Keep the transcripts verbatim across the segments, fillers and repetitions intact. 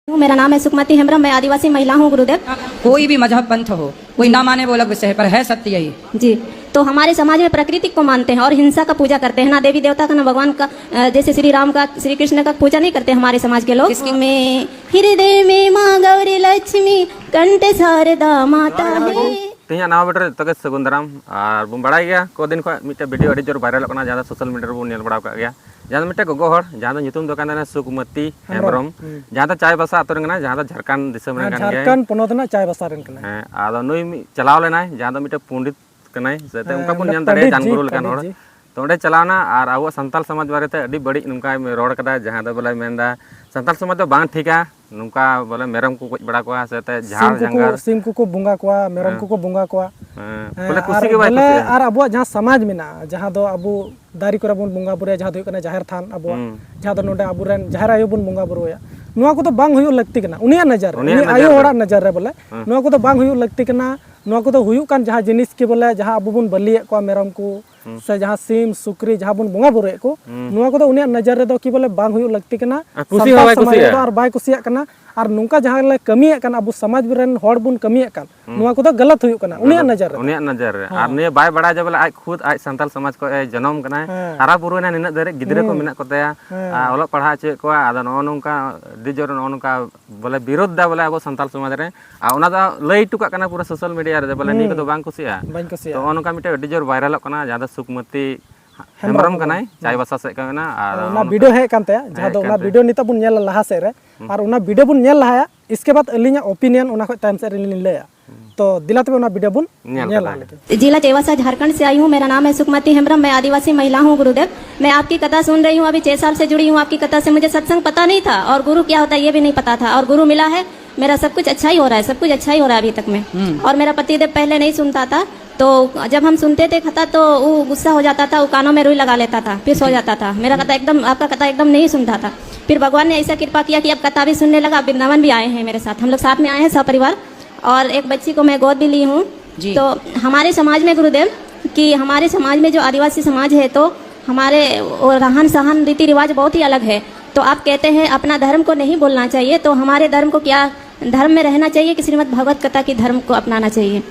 हूँ। मेरा नाम है सुकमति हेम्ब्रम, मैं आदिवासी महिला हूँ गुरुदेव। कोई भी मजहब पंथ हो, कोई ना माने, वो अलग विषय है, पर है सत्य यही। जी। तो हमारे समाज में प्रकृति को मानते हैं और हिंसा का पूजा करते हैं ना, देवी देवता का ना भगवान का, अ, जैसे श्री राम का, श्री कृष्ण का पूजा नहीं करते हमारे समाज के लोग। इसकी में हृदय में माँ गौरी लक्ष्मी, कंठ शारदा माता है। ᱛᱮᱦᱮᱧᱟᱜ ᱱᱟᱣᱟ ᱵᱷᱤᱰᱤᱭᱳ ᱨᱮ ᱡᱚᱛᱚ ᱜᱮ ᱥᱟᱹᱜᱩᱱ ᱫᱟᱨᱟᱢ᱾ ᱟᱨ ᱵᱚᱱ ᱵᱟᱲᱟᱭ ᱜᱮᱭᱟ, ᱠᱚ ᱫᱤᱱ ᱠᱷᱚᱱ ᱢᱤᱫᱴᱮᱱ ᱵᱷᱤᱰᱤᱭᱳ ᱟᱹᱰᱤ ᱡᱳᱨ ᱵᱷᱟᱭᱨᱟᱞᱚᱜ ᱠᱟᱱᱟ, ᱡᱟᱦᱟᱸ ᱫᱚ ᱥᱳᱥᱟᱞ ᱢᱤᱰᱤᱭᱟ ᱨᱮᱵᱚᱱ ᱧᱮᱞ ᱵᱟᱲᱟ ᱟᱠᱟᱫ ᱜᱮᱭᱟ, ᱡᱟᱦᱟᱸ ᱫᱚ ᱢᱤᱫᱴᱮᱱ ᱜᱚᱜᱚ ᱦᱚᱲ, ᱡᱟᱦᱟᱸ ᱫᱚ ᱧᱩᱛᱩᱢ ᱫᱚ ᱠᱟᱱ ᱛᱟᱭᱟ ᱥᱩᱠᱢᱚᱛᱤ ᱦᱮᱢᱵᱨᱚᱢ᱾ ᱦᱮᱢᱵᱨᱚᱢ᱾ ᱦᱩᱸ᱾ ᱡᱟᱦᱟᱸ ᱫᱚ ᱪᱟᱭᱵᱟᱥᱟ ᱟᱛᱳ ᱨᱮᱱ ᱠᱟᱱᱟᱭ, ᱡᱟᱦᱟᱸ ᱫᱚ ᱡᱷᱟᱲᱠᱷᱚᱸᱰ ᱫᱤᱥᱚᱢ ᱨᱮᱱ ᱦᱮᱸ, ᱠᱟᱱ ᱜᱮᱭᱟᱭ᱾ ᱡᱷᱟᱨᱠᱷᱚᱸᱰ ᱯᱚᱱᱚᱛ ᱨᱮᱱᱟᱜ ᱪᱟᱭᱵᱟᱥᱟ ᱨᱮᱱ ᱠᱟᱱᱟᱭ᱾ ᱦᱮᱸ, ᱟᱫᱚ ᱱᱩᱭ ᱢᱤᱫ ᱪᱟᱞᱟᱣ ᱞᱮᱱᱟᱭ, ᱡᱟᱦᱟᱸ ᱫᱚ ᱢᱤᱫᱴᱮᱱ ᱯᱚᱱᱰᱤᱛ ᱠᱟᱱᱟᱭ, ᱥᱮ ᱦᱮᱸ, ᱚᱱᱠᱟ ᱵᱚᱱ ᱢᱮᱱ ᱫᱟᱲᱮᱭᱟᱭᱟ, ᱯᱚᱱᱰᱤᱛ ᱡᱟᱱ ᱡᱤ, ᱜᱩᱨᱩ ᱞᱮᱠᱟᱱ ᱯᱚᱱᱰᱤᱛ ᱦᱚᱲ᱾ ᱡᱤ᱾ ᱛᱚ ᱚᱸᱰᱮ ᱪᱟᱞᱟᱣᱱᱟ ᱟᱨ ᱟᱵᱚᱣᱟᱜ ᱥᱟᱱᱛᱟᱲ ᱥᱚᱢᱟᱡᱽ ᱵᱟᱨᱮᱛᱮ ᱟᱹᱰᱤ ᱵᱟᱹᱲᱤᱡ ᱱᱚᱝᱠᱟᱭ ᱨᱚᱲ ᱠᱟᱫᱟ, ᱡᱟᱦᱟᱸ ᱫᱚ ᱵᱚᱞᱮ ᱢᱮᱱᱫᱟ ᱥᱟᱱᱛᱟᱲ ᱥᱚᱢᱟᱡᱽ ᱫᱚ ᱵᱟᱝ ᱴᱷᱤᱠᱟ, ᱱᱚᱝᱠᱟ ᱵᱚᱞᱮ ᱢᱮᱨᱚᱢ ᱠᱚ ᱜᱚᱡ ᱵᱟᱲᱟ ᱠᱚᱣᱟ ᱥᱮ ᱛᱮ ᱡᱷᱟᱲ ᱥᱤᱢ ᱠᱚᱠᱚ, ᱡᱟᱸᱜᱟ᱾ ᱥᱤᱢ ᱠᱚᱠᱚ ᱵᱚᱸᱜᱟ ᱠᱚᱣᱟ, ᱢᱮᱨᱚᱢ ᱦᱮᱸ᱾ ᱠᱚᱠᱚ ᱵᱚᱸᱜᱟ ᱠᱚᱣᱟ᱾ ᱦᱮᱸ᱾ ᱦᱮᱸ, ᱵᱚᱞᱮ ᱠᱩᱥᱤ ᱟᱨ ᱜᱮ ᱵᱟᱭ ᱵᱚᱞᱮ ᱠᱩᱥᱤᱭᱟᱜᱼᱟ᱾ ᱟᱨ ᱟᱵᱚᱣᱟᱜ ᱡᱟᱦᱟᱸ ᱥᱚᱢᱟᱡᱽ ᱢᱮᱱᱟᱜᱼᱟ, ᱡᱟᱦᱟᱸ ᱫᱚ ᱟᱵᱚ ᱫᱟᱨᱮ ᱠᱚᱨᱮ ᱵᱚᱱ ᱵᱚᱸᱜᱟ ᱵᱩᱨᱩᱭᱟ, ᱡᱟᱦᱟᱸ ᱫᱚ ᱦᱩᱭᱩᱜ ᱠᱟᱱᱟ ᱡᱟᱦᱮᱨ ᱛᱷᱟᱱ ᱟᱵᱚᱣᱟᱜ, ᱦᱩᱸ᱾ ᱡᱟᱦᱟᱸ ᱫᱚ ᱱᱚᱰᱮ ᱟᱵᱚᱨᱮᱱ ᱡᱟᱦᱮᱨ ᱟᱭᱳ ᱵᱚᱱ ᱵᱚᱸᱜᱟ ᱵᱩᱨᱩᱭᱟ, ᱱᱚᱣᱟ ᱠᱚᱫᱚ ᱵᱟᱝ ᱦᱩᱭᱩᱜ ᱞᱟᱹᱠᱛᱤ ᱠᱟᱱᱟ ᱩᱱᱤᱭᱟᱜ ᱱᱚᱡᱚᱨ ᱨᱮ, ᱩᱱᱤᱭᱟᱜ ᱩᱱᱤ ᱱᱚᱡᱚᱨ ᱟᱭᱳ ᱨᱮ᱾ ᱦᱚᱲᱟᱜ ᱱᱚᱡᱚᱨ ᱨᱮ ᱵᱚᱞᱮ᱾ ᱦᱮᱸ᱾ ᱱᱚᱣᱟ ᱠᱚᱫᱚ ᱵᱟᱝ ᱦᱩᱭᱩᱜ ᱞᱟᱹᱠᱛᱤ ᱠᱟᱱᱟ᱾ ᱱᱚᱣᱟ ᱠᱚᱫᱚ ᱦᱩᱭᱩᱜ ᱠᱟᱱ ᱡᱟᱦᱟᱸ ᱡᱤᱱᱤᱥ ᱠᱤ ᱵᱚᱞᱮ ᱡᱟᱦᱟᱸ ᱟᱵᱚ ᱵᱚᱱ ᱵᱟᱹᱞᱤᱭᱮᱫ ᱠᱚᱣᱟ ᱢᱮᱨᱚᱢ ᱠᱚ, ᱦᱩᱸ᱾ ᱥᱮ ᱡᱟᱦᱟᱸ ᱥᱤᱢ, ᱥᱩᱠᱨᱤ, ᱡᱟᱦᱟᱸ ᱵᱚᱱ ᱵᱚᱸᱜᱟ ᱵᱩᱨᱩᱭᱮᱫ ᱠᱚ, ᱦᱩᱸ᱾ ᱱᱚᱣᱟ ᱠᱚᱫᱚ ᱩᱱᱤᱭᱟᱜ ᱱᱚᱡᱚᱨ ᱨᱮᱫᱚ ᱠᱤ ᱵᱚᱞᱮ ᱵᱟᱝ ᱦᱩᱭᱩᱜ ᱞᱟᱹᱠᱛᱤ ᱠᱟᱱᱟ᱾ ᱟᱨ ᱠᱩᱥᱤ ᱦᱚᱸ ᱥᱟᱱᱛᱟᱲ ᱵᱟᱭ ᱥᱚᱢᱟᱡᱽ ᱠᱩᱥᱤᱭᱟᱜᱼᱟ᱾ ᱨᱮᱫᱚ ᱟᱨ ᱵᱟᱭ ᱠᱩᱥᱤᱭᱟᱜ ᱠᱟᱱᱟ᱾ ᱟᱨ ᱱᱚᱝᱠᱟ ᱡᱟᱦᱟᱸ ᱞᱮ ᱠᱟᱹᱢᱤᱭᱮᱫ ᱠᱟᱱ, ᱟᱵᱚ ᱥᱚᱢᱟᱡᱽ ᱨᱮᱱ ᱦᱚᱲ ᱵᱚᱱ ᱠᱟᱹᱢᱤᱭᱮᱫ ᱠᱟᱱ, ᱦᱩᱸ᱾ ᱱᱚᱣᱟ ᱠᱚᱫᱚ ᱜᱟᱞᱟᱛ ᱦᱩᱭᱩᱜ ᱠᱟᱱᱟ ᱩᱱᱤᱭᱟᱜ ᱜᱟᱞᱟᱛ, ᱱᱚᱡᱚᱨ ᱨᱮ᱾ ᱩᱱᱤᱭᱟᱜ ᱱᱚᱡᱚᱨ ᱨᱮ᱾ ᱦᱮᱸ᱾ ᱟᱨ ᱱᱤᱭᱟᱹ ᱵᱟᱭ ᱵᱟᱲᱟᱭᱟ ᱡᱮ ᱵᱚᱞᱮ ᱟᱡ ᱠᱷᱩᱫ ᱟᱡ ᱥᱟᱱᱛᱟᱲ ᱥᱚᱢᱟᱡᱽ ᱠᱷᱚᱱ ᱮ ᱡᱚᱱᱚᱢ ᱠᱟᱱᱟᱭ, ᱦᱮᱸ᱾ ᱦᱟᱨᱟ ᱵᱩᱨᱩᱭᱮᱱᱟ, ᱱᱤᱱᱟᱹᱜ ᱫᱷᱟᱹᱨᱤᱡ ᱜᱤᱫᱽᱨᱟᱹ ᱠᱚ ᱦᱩᱸ᱾ ᱢᱮᱱᱟᱜ ᱠᱚᱛᱟᱭᱟ, ᱦᱮᱸ᱾ ᱟᱨ ᱚᱞᱚᱜ ᱯᱟᱲᱦᱟᱣ ᱦᱚᱪᱚᱭᱮᱫ ᱠᱚᱣᱟ, ᱟᱫᱚ ᱱᱚᱜᱼᱚ ᱱᱚᱝᱠᱟ ᱟᱹᱰᱤ ᱡᱳᱨ ᱱᱚᱜᱼᱚ ᱱᱚᱝᱠᱟ ᱵᱚᱞᱮ ᱵᱤᱨᱳᱫᱷ ᱫᱟ ᱵᱚᱞᱮ ᱟᱵᱚ ᱥᱟᱱᱛᱟᱲ ᱥᱚᱢᱟᱡᱽ ᱨᱮ᱾ ᱟᱨ ᱚᱱᱟ ᱫᱚ ᱞᱟᱹᱭ ᱦᱚᱴᱚ ᱠᱟᱜ ᱠᱟᱱᱟ ᱯᱩᱨᱟᱹ ᱥᱳᱥᱟᱞ ᱢᱤᱰᱤᱭᱟ ᱨᱮ, ᱵᱚᱞᱮ ᱱᱤᱭᱟᱹ ᱠᱚᱫᱚ ᱦᱩᱸ᱾ ᱵᱟᱝ ᱠᱩᱥᱤᱜᱼᱟ᱾ ᱵᱟᱹᱧ ᱠᱩᱥᱤᱭᱟᱜᱼᱟ᱾ ᱛᱚ ᱱᱚᱜᱼᱚ ᱱᱚᱝᱠᱟ ᱢᱤᱫᱴᱮᱱ ᱟᱹᱰᱤ ᱡᱳᱨ ᱵᱷᱟᱭᱨᱟᱞᱚᱜ ᱠᱟᱱᱟ, ᱡᱟᱦᱟᱸ ᱫᱚ ᱥᱩᱠᱢᱚᱛᱤ ᱦᱮᱢᱵᱨᱚᱢ ᱦᱮᱢᱵᱨᱚᱢ ᱠᱟᱱᱟᱭ, ᱦᱩᱸ᱾ ᱪᱟᱭᱵᱟᱥᱟ ᱥᱮᱫ ᱠᱟᱱᱟ, ᱟᱨ ᱚᱱᱟ ᱱᱚᱜᱼᱚ ᱱᱚᱝᱠᱟ ᱵᱷᱤᱰᱤᱭᱳ ᱦᱮᱡ ᱠᱟᱱ ᱛᱟᱭᱟ, ᱡᱟᱦᱟᱸ ᱦᱮᱡ ᱫᱚ ᱚᱱᱟ ᱠᱟᱱ ᱛᱟᱭᱟ᱾ ᱵᱷᱤᱰᱤᱭᱳ ᱱᱤᱛᱚᱜ ᱵᱚᱱ ᱧᱮᱞ ᱞᱟᱦᱟ ᱥᱮᱫ ᱨᱮ, ᱦᱩᱸ᱾ ᱟᱨ ᱚᱱᱟ ᱵᱷᱤᱰᱤᱭᱳ ᱵᱚᱱ ᱧᱮᱞ ᱞᱟᱦᱟᱭᱟ, ᱤᱥᱠᱮ ᱵᱟᱫ ᱟᱹᱞᱤᱧᱟᱜ ᱚᱯᱤᱱᱤᱭᱚᱱ ᱚᱱᱟ ᱠᱷᱚᱡ ᱛᱟᱭᱚᱢ ᱥᱮᱫ ᱨᱮ ᱞᱤᱧ ᱞᱟᱹᱭᱟ᱾ ᱦᱩᱸ᱾ ᱛᱚ ᱫᱮᱞᱟ ᱛᱚᱵᱮ ᱚᱱᱟ ᱵᱷᱤᱰᱤᱭᱳ ᱵᱚᱱ ᱧᱮᱞ ᱧᱮᱞ ᱞᱟᱦᱟ ᱞᱮᱜᱮ᱾ ᱞᱮᱜᱮ᱾ जिला चेवासा, झारखंड से आई हूँ। मेरा नाम है सुकमति हेम्ब्रम। मैं आदिवासी महिला हूँ गुरुदेव। मैं आपकी कथा सुन रही हूँ, अभी छह साल से जुड़ी हूँ आपकी कथा से। मुझे सत्संग पता नहीं था और गुरु क्या होता है ये भी नहीं पता था, और गुरु मिला है। मेरा सब कुछ अच्छा ही हो रहा है, सब कुछ अच्छा ही हो रहा है अभी तक में। हम्म। और मेरा पतिदेव पहले नहीं सुनता था, तो जब हम सुनते थे कथा तो वो गुस्सा हो जाता था, वो कानों में रुई लगा लेता था, फिर सो जी। जाता था। मेरा कथा एकदम, आपका कथा एकदम नहीं सुनता था। फिर भगवान ने ऐसा कृपा किया कि अब कथा भी सुनने लगा, वृंदावन भी आए हैं मेरे साथ, हम लोग साथ में आए हैं सपरिवार। और एक बच्ची को मैं गोद भी ली हूँ। जी। तो हमारे समाज में गुरुदेव, कि हमारे समाज में जो आदिवासी समाज है, तो हमारे वो रहन सहन, रीति रिवाज बहुत ही अलग है। तो आप कहते हैं अपना धर्म को नहीं बोलना चाहिए, तो हमारे धर्म को क्या, धर्म में रहना चाहिए कि श्रीमद् भागवत कथा की धर्म को अपनाना चाहिए?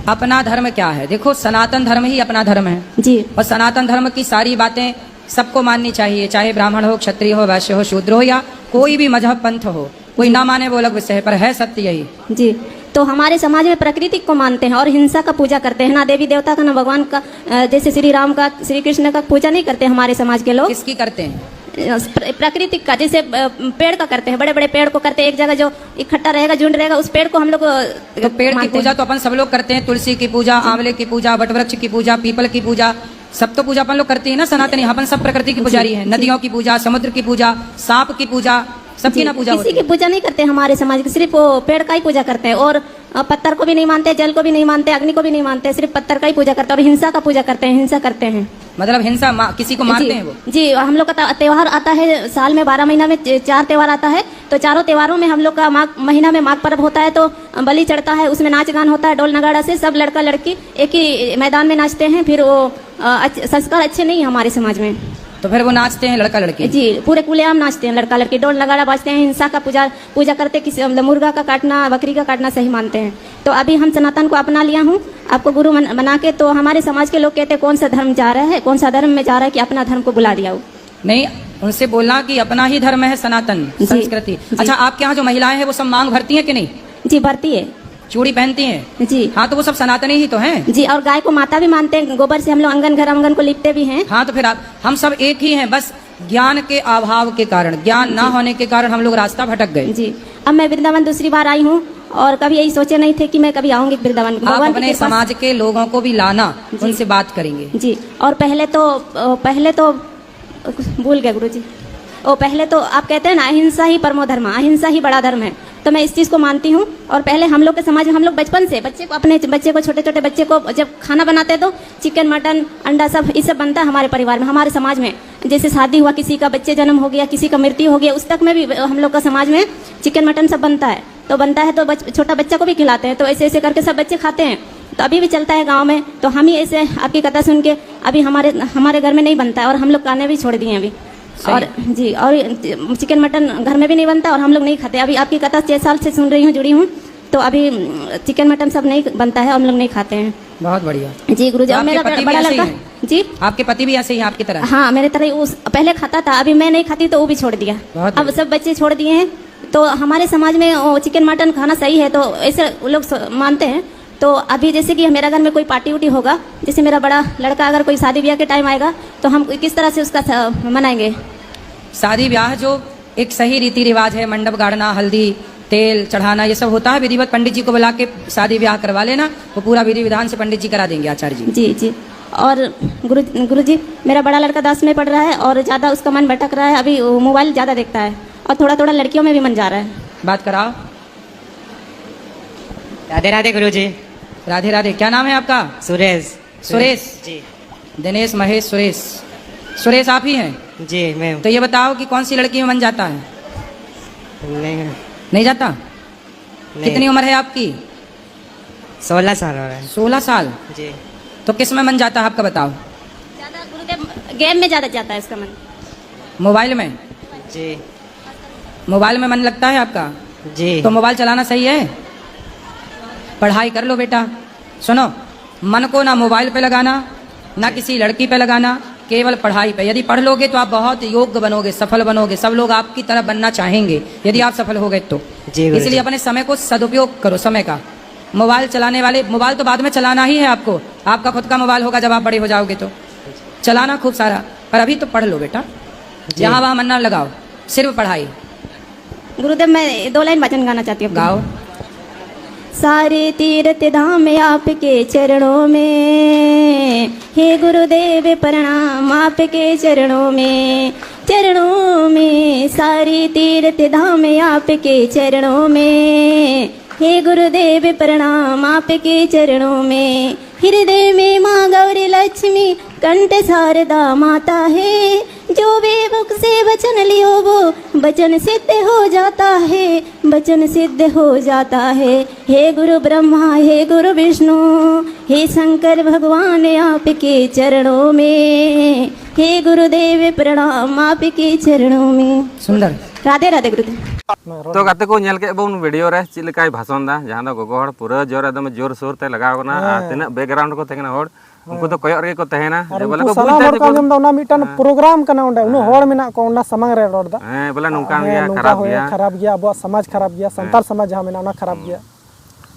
अपना धर्म क्या है? देखो, सनातन धर्म ही अपना धर्म है। जी। और सनातन धर्म की सारी बातें सबको माननी चाहिए, चाहे ब्राह्मण हो, क्षत्रिय हो, वैश्य हो, शूद्र हो या कोई भी मजहब पंथ हो, कोई ना माने वो अलग विषय है, पर है सत्य यही। जी। तो हमारे समाज में प्रकृति को मानते हैं और हिंसा का पूजा करते हैं ना, देवी देवता का ना भगवान का। अ, जैसे श्री राम का, श्री कृष्ण का पूजा नहीं करते हमारे समाज के लोग। किसकी करते हैं? अ, प्र-, प्राकृतिक का, जैसे अ, पेड़ का करते हैं, बड़े बड़े पेड़ को करते हैं, एक जगह जो इकट्ठा रहेगा, झुंड रहेगा, उस पेड़ को हम लोग अ, तो पेड़ की मानते हैं। पूजा तो अपन सब लोग करते हैं, तुलसी की पूजा, आंवले की पूजा, वटवृक्ष की पूजा, पीपल की पूजा, सब तो पूजा अपन लोग करते हैं ना सनातनी। अपन सब प्रकृति के पुजारी हैं। जी। नदियों की पूजा, समुद्र की पूजा, सांप की पूजा, सबकी जी, ना पूजा किसी होती की है। पूजा नहीं करते हमारे समाज की, सिर्फ वो पेड़ का ही पूजा करते हैं। और अ, पत्थर को भी नहीं मानते, जल को भी नहीं मानते, अग्नि को भी नहीं मानते, सिर्फ पत्थर का ही पूजा करते हैं और हिंसा का पूजा करते हैं, हिंसा करते हैं। मतलब हिंसा मा-, किसी को मारते जी, हैं वो? जी, हम लोग का त-, त्योहार आता है साल में, बारह महीना में च-, चार त्योहार आता है, तो चारों त्योहारों में हम लोग का माघ महीना में माघ पर्व होता है, तो बलि चढ़ता है, उसमें नाच गान होता है, ढोल नगाड़ा से सब लड़का लड़की एक ही मैदान में नाचते हैं। फिर वो अ, अच्छ-, संस्कार अच्छे नहीं है हमारे समाज में। तो फिर वो नाचते हैं लड़का लड़की? जी, पूरे खुलेआम नाचते हैं लड़का लड़की, ढोल नगाड़ा बाजते हैं, हिंसा का पूजा, पूजा करते, किसी मतलब मुर्गा का काटना, बकरी का काटना सही मानते हैं। तो अभी हम सनातन को अपना लिया हूँ, आपको गुरु मन-, बना के। तो हमारे समाज के लोग कहते हैं, "कौन सा धर्म जा रहा है, कौन सा धर्म में जा रहा है कि अपना धर्म को बुला दिया हो?" नहीं, उनसे बोलना कि अपना ही धर्म है सनातन जी। संस्कृति। जी। अच्छा, आपके यहाँ जो महिलाएं हैं वो सब मांग भरती हैं कि नहीं? जी, भरती है। चूड़ी पहनती हैं? जी। हाँ, तो वो सब सनातनी ही तो हैं। जी, और गाय को माता भी मानते हैं, गोबर से हम लोग आंगन, घर आंगन को लिपते भी हैं। हाँ, तो फिर आप, हम सब एक ही हैं, बस ज्ञान के अभाव के कारण, ज्ञान ना जी। होने के कारण हम लोग रास्ता भटक गए। जी, अब मैं वृंदावन दूसरी बार आई हूँ और कभी यही सोचे नहीं थे कि मैं कभी आऊंगी वृंदावन। आप भगवान की अपने कृपा से समाज के लोगों को भी लाना, जी। उनसे बात करेंगे। जी, और पहले तो, अ, पहले तो भूल गए गुरु जी। ओ, पहले तो आप कहते हैं ना, अहिंसा ही परमो धर्म, अहिंसा ही बड़ा धर्म है। तो मैं इस चीज़ को मानती हूँ। और पहले हम लोग के समाज में, हम लोग बचपन से बच्चे को, अपने बच्चे को, छोटे छोटे बच्चे को जब खाना बनाते हैं तो चिकन, मटन, अंडा, सब, ये सब बनता है हमारे परिवार में, हमारे समाज में। जैसे शादी हुआ किसी का, बच्चे जन्म हो गया, किसी का मृत्यु हो गया, उस तक में भी हम लोग का समाज में चिकन मटन सब बनता है। तो बनता है तो बच-, छोटा बच्चा को भी खिलाते हैं, तो ऐसे ऐसे करके सब बच्चे खाते हैं। तो अभी भी चलता है गांव में। तो हम ही ऐसे आपकी कथा सुन के, अभी हमारे, हमारे घर में नहीं बनता है और हम लोग खाने भी छोड़ दिए अभी। सही। और जी, और चिकन मटन घर में भी नहीं बनता और हम लोग नहीं खाते। अभी आपकी कथा छः साल से सुन रही हूँ, जुड़ी हूँ, तो अभी चिकन मटन सब नहीं बनता है, हम लोग नहीं खाते हैं। बहुत बढ़िया। जी गुरुजी, तो और आपके मेरा पति भी बड़ा ऐसे ही लड़का हैं? जी। आपके पति भी ऐसे ही हैं आपकी तरह? हाँ, मेरे तरह ही। उस पहले खाता था, अभी मैं नहीं खाती तो वो भी छोड़ दिया। बहुत अब बढ़िया। सब बच्चे छोड़ दिए हैं। तो हमारे समाज में वो चिकन मटन खाना सही है, तो ऐसे वो लोग स-, मानते हैं। तो अभी जैसे कि मेरा घर में कोई पार्टी उटी होगा, जैसे मेरा बड़ा लड़का अगर कोई शादी ब्याह के टाइम आएगा, तो हम किस तरह से उसका स-, मनाएंगे? शादी ब्याह जो एक सही रीति रिवाज है, मंडप गाड़ना, हल्दी, तेल चढ़ाना, ये सब होता है विधिवत। पंडित जी को बुला के शादी ब्याह करवा लेना, वो पूरा विधि विधान से पंडित जी करा देंगे, आचार्य जी। जी जी। और गुरु गुरु जी, मेरा बड़ा लड़का दस में पढ़ रहा है और ज़्यादा उसका मन भटक रहा है, अभी वो मोबाइल ज़्यादा देखता है और थोड़ा थोड़ा लड़कियों में भी मन जा रहा है। बात कराओ। राधे राधे गुरुजी। राधे राधे। क्या नाम है आपका? सुरेश। सुरेश। जी। दिनेश, महेश, सुरेश। सुरेश आप ही हैं? जी, मैं हूँ। तो ये बताओ कि कौन सी लड़की में मन जाता है? नहीं। नहीं जाता? नहीं। कितनी उम्र है आपकी? सोलह साल हो रहा है। सोलह साल? जी। तो किस में मन जाता है आपका, बताओ। ज़्यादा गुरुदेव, गेम में ज़्यादा जाता है इसका मन। मोबाइल में? जी। मोबाइल में मन लगता है आपका? जी। तो मोबाइल चलाना सही है? पढ़ाई कर लो बेटा। सुनो, मन को ना मोबाइल पे लगाना, ना किसी लड़की पे लगाना, केवल पढ़ाई पे। यदि पढ़ लोगे तो आप बहुत योग्य बनोगे, सफल बनोगे, सब लोग आपकी तरह बनना चाहेंगे यदि आप सफल हो गए तो। जी गुरु इसलिए जी। अपने समय को सदुपयोग करो, समय का। मोबाइल चलाने वाले, मोबाइल तो बाद में चलाना ही है आपको, आपका खुद का मोबाइल होगा जब आप बड़े हो जाओगे तो। चलाना खूब सारा, पर अभी तो पढ़ लो बेटा, जी। जहाँ वहाँ मन ना लगाओ, सिर्फ पढ़ाई। गुरुदेव, मैं दो लाइन भजन गाना चाहती हूँ। गाओ। सारे तीर्थ धाम आपके चरणों में, हे गुरुदेव प्रणाम आपके चरणों में, चरणों में। सारे तीर्थ धाम आपके चरणों में, हे गुरुदेव प्रणाम आपके चरणों में। हृदय में माँ गौरी लक्ष्मी, कंठ शारदा माता है। जो भी मुख से वचन लियो वो वचन सिद्ध हो जाता है, वचन सिद्ध हो जाता है। हे गुरु ब्रह्मा, हे गुरु विष्णु, हे शंकर भगवान, आपके चरणों में हे गुरुदेव प्रणाम आपके चरणों में। सुंदर। राधे राधे गुरुदेव। ᱛᱚ ᱜᱟᱛᱮ ᱠᱚ, ᱧᱮᱞ ᱠᱮᱫ ᱵᱚᱱ ᱵᱷᱤᱰᱤᱭᱳ ᱨᱮ ᱪᱮᱫ ᱞᱮᱠᱟᱭ ᱵᱷᱟᱥᱚᱱ ᱫᱟ, ᱡᱟᱦᱟᱸ ᱫᱚ ᱜᱚᱜᱚ ᱦᱚᱲ ᱯᱩᱨᱟᱹ ᱡᱳᱨ, ᱮᱠᱫᱚᱢ ᱡᱳᱨ ᱥᱳᱨ ᱛᱮ ᱞᱟᱜᱟᱣ ᱠᱟᱱᱟ᱾ ᱟᱨ ᱦᱮᱸ᱾ ᱛᱤᱱᱟᱹᱜ ᱵᱮᱠᱜᱨᱟᱣᱩᱱᱰ ᱨᱮᱠᱚ ᱛᱟᱦᱮᱸ ᱠᱟᱱᱟ ᱦᱚᱲ, ᱩᱱᱠᱩ ᱫᱚ ᱠᱚᱭᱚᱜ ᱨᱮᱜᱮ ᱠᱚ ᱛᱟᱦᱮᱸᱭᱮᱱᱟ᱾ ᱟᱨ ᱡᱮ ᱵᱚᱞᱮ ᱩᱱᱠᱩ ᱠᱚ ᱵᱩᱡᱽ ᱥᱟᱱᱟᱢ ᱫᱟ ᱦᱚᱲ ᱡᱮ ᱠᱚ ᱠᱚ ᱟᱸᱡᱚᱢ ᱫᱟ, ᱚᱱᱟ ᱢᱤᱫᱴᱟᱝ ᱦᱮᱸ᱾ ᱯᱨᱳᱜᱨᱟᱢ ᱠᱟᱱᱟ, ᱚᱸᱰᱮ ᱩᱱᱟᱹᱜ ᱦᱮᱸ᱾ ᱦᱚᱲ ᱢᱮᱱᱟᱜ ᱠᱚᱣᱟ, ᱚᱱᱟ ᱥᱟᱢᱟᱝ ᱨᱮ ᱨᱚᱲ ᱫᱟ᱾ ᱦᱮᱸ, ᱵᱚᱞᱮ ᱱᱚᱝᱠᱟ ᱦᱮᱸ, ᱜᱮᱭᱟ, ᱱᱚᱝᱠᱟ ᱠᱷᱟᱨᱟᱯ ᱦᱩᱭ ᱜᱮᱭᱟ᱾ ᱠᱷᱟᱨᱟᱯ ᱜᱮᱭᱟ, ᱟᱵᱚᱣᱟᱜ ᱥᱚᱢᱟᱡᱽ ᱠᱷᱟᱨᱟᱯ ᱜᱮᱭᱟ, ᱦᱮᱸ᱾ ᱥᱟᱱᱛᱟᱲ ᱥᱚᱢᱟᱡᱽ ᱡᱟᱦᱟᱸ ᱢᱮᱱᱟᱜᱼᱟ, ᱚᱱᱟ ᱠᱷᱟᱨᱟᱯ ᱦᱩᱸ᱾ ᱜᱮᱭᱟ᱾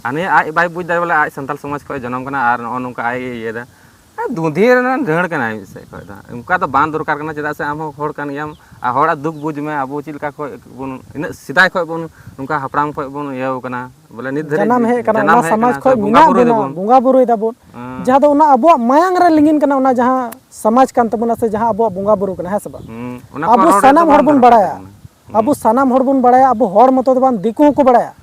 ᱟᱨ ᱱᱤᱭᱟᱹ ᱟᱡ ᱵᱟᱭ ᱵᱩᱡᱽ ᱫᱟᱲᱮ, ᱵᱚᱞᱮ ᱟᱡ ᱥᱟᱱᱛᱟᱲ ᱥᱚᱢᱟᱡᱽ ᱠᱷᱚᱱ ᱡᱚᱱᱚᱢ ᱠᱟᱱᱟ ᱟᱨ ᱱᱚᱜᱼᱚ ᱱᱚᱝᱠᱟ ᱟᱡ ᱤᱭᱟᱹᱭᱮᱫᱟ᱾ ᱫᱩᱸᱫᱷᱤ ᱨᱮᱱᱟᱜ ᱰᱟᱹᱲ ᱠᱟᱱᱟᱭ ᱢᱤᱫ ᱥᱮᱫ ᱠᱷᱚᱱ ᱫᱚ᱾ ᱚᱱᱠᱟ ᱫᱚ ᱵᱟᱝ ᱫᱚᱨᱠᱟᱨ ᱠᱟᱱᱟ, ᱪᱮᱫᱟᱜ ᱥᱮ ᱟᱢ ᱦᱚᱸ ᱦᱚᱲ ᱠᱟᱱ ᱜᱮᱭᱟᱢ᱾ ᱟᱨ ᱦᱚᱲᱟᱜ ᱫᱩᱠ ᱵᱩᱡᱽ ᱢᱮ᱾ ᱟᱵᱚ ᱪᱮᱫ ᱞᱮᱠᱟ ᱠᱷᱚᱱ ᱵᱚᱱ, ᱤᱱᱟᱹᱜ ᱥᱮᱫᱟᱭ ᱠᱷᱚᱱ ᱵᱚᱱ, ᱱᱚᱝᱠᱟ ᱦᱟᱯᱲᱟᱢ ᱠᱷᱚᱱ ᱵᱚᱱ ᱤᱭᱟᱹᱣ ᱠᱟᱱᱟ, ᱵᱚᱞᱮ ᱱᱤᱛ ᱫᱷᱟᱹᱨᱤᱡ ᱡᱟᱱᱟᱢ ᱦᱮᱡ ᱠᱟᱱᱟ, ᱡᱟᱱᱟᱢ ᱚᱱᱟ ᱦᱮᱡ ᱥᱚᱢᱟᱡᱽ ᱠᱟᱱᱟ, ᱥᱮ ᱠᱷᱚᱱ ᱵᱚᱸᱜᱟ ᱢᱮᱱᱟᱜ ᱵᱩᱨᱩᱭ ᱵᱚᱱᱟ, ᱫᱟᱵᱚᱱ᱾ ᱵᱚᱸᱜᱟ ᱵᱩᱨᱩᱭ ᱫᱟᱵᱚᱱ᱾ ᱦᱮᱸ᱾ ᱡᱟᱦᱟᱸ ᱫᱚ ᱚᱱᱟ ᱟᱵᱚᱣᱟᱜ ᱢᱟᱭᱟᱝ ᱨᱮ ᱞᱤᱸᱜᱤᱱ ᱠᱟᱱᱟ, ᱚᱱᱟ ᱡᱟᱦᱟᱸ ᱥᱚᱢᱟᱡᱽ ᱠᱟᱱ ᱛᱟᱵᱚᱱᱟ, ᱥᱮ ᱡᱟᱦᱟᱸ ᱟᱵᱚᱣᱟᱜ ᱵᱚᱸᱜᱟ ᱵᱩᱨᱩ ᱠᱟᱱᱟ, ᱦᱮᱸ ᱥᱮ ᱵᱟᱝ? ᱦᱩᱸ, ᱚᱱᱟ ᱠᱚ ᱟᱵᱚ ᱨᱚᱲ ᱨᱮᱫᱚ ᱥᱟᱱᱟᱢ ᱦᱚᱲ ᱵᱟᱝ ᱵᱚᱱ ᱫᱚᱨᱠᱟᱨ ᱵᱟᱲᱟᱭᱟ᱾ ᱠᱟᱱᱟ᱾ ᱦᱩᱸ᱾ ᱟᱵᱚ ᱥᱟᱱᱟᱢ ᱦᱚᱲ ᱵᱚᱱ ᱵᱟᱲᱟᱭᱟ, ᱟᱵᱚ ᱦᱚᱲ ᱢᱚᱛᱚ ᱫᱚ ᱵᱟᱝ, ᱫᱤᱠᱩ ᱦᱚᱸᱠᱚ ᱵᱟᱲᱟᱭᱟ᱾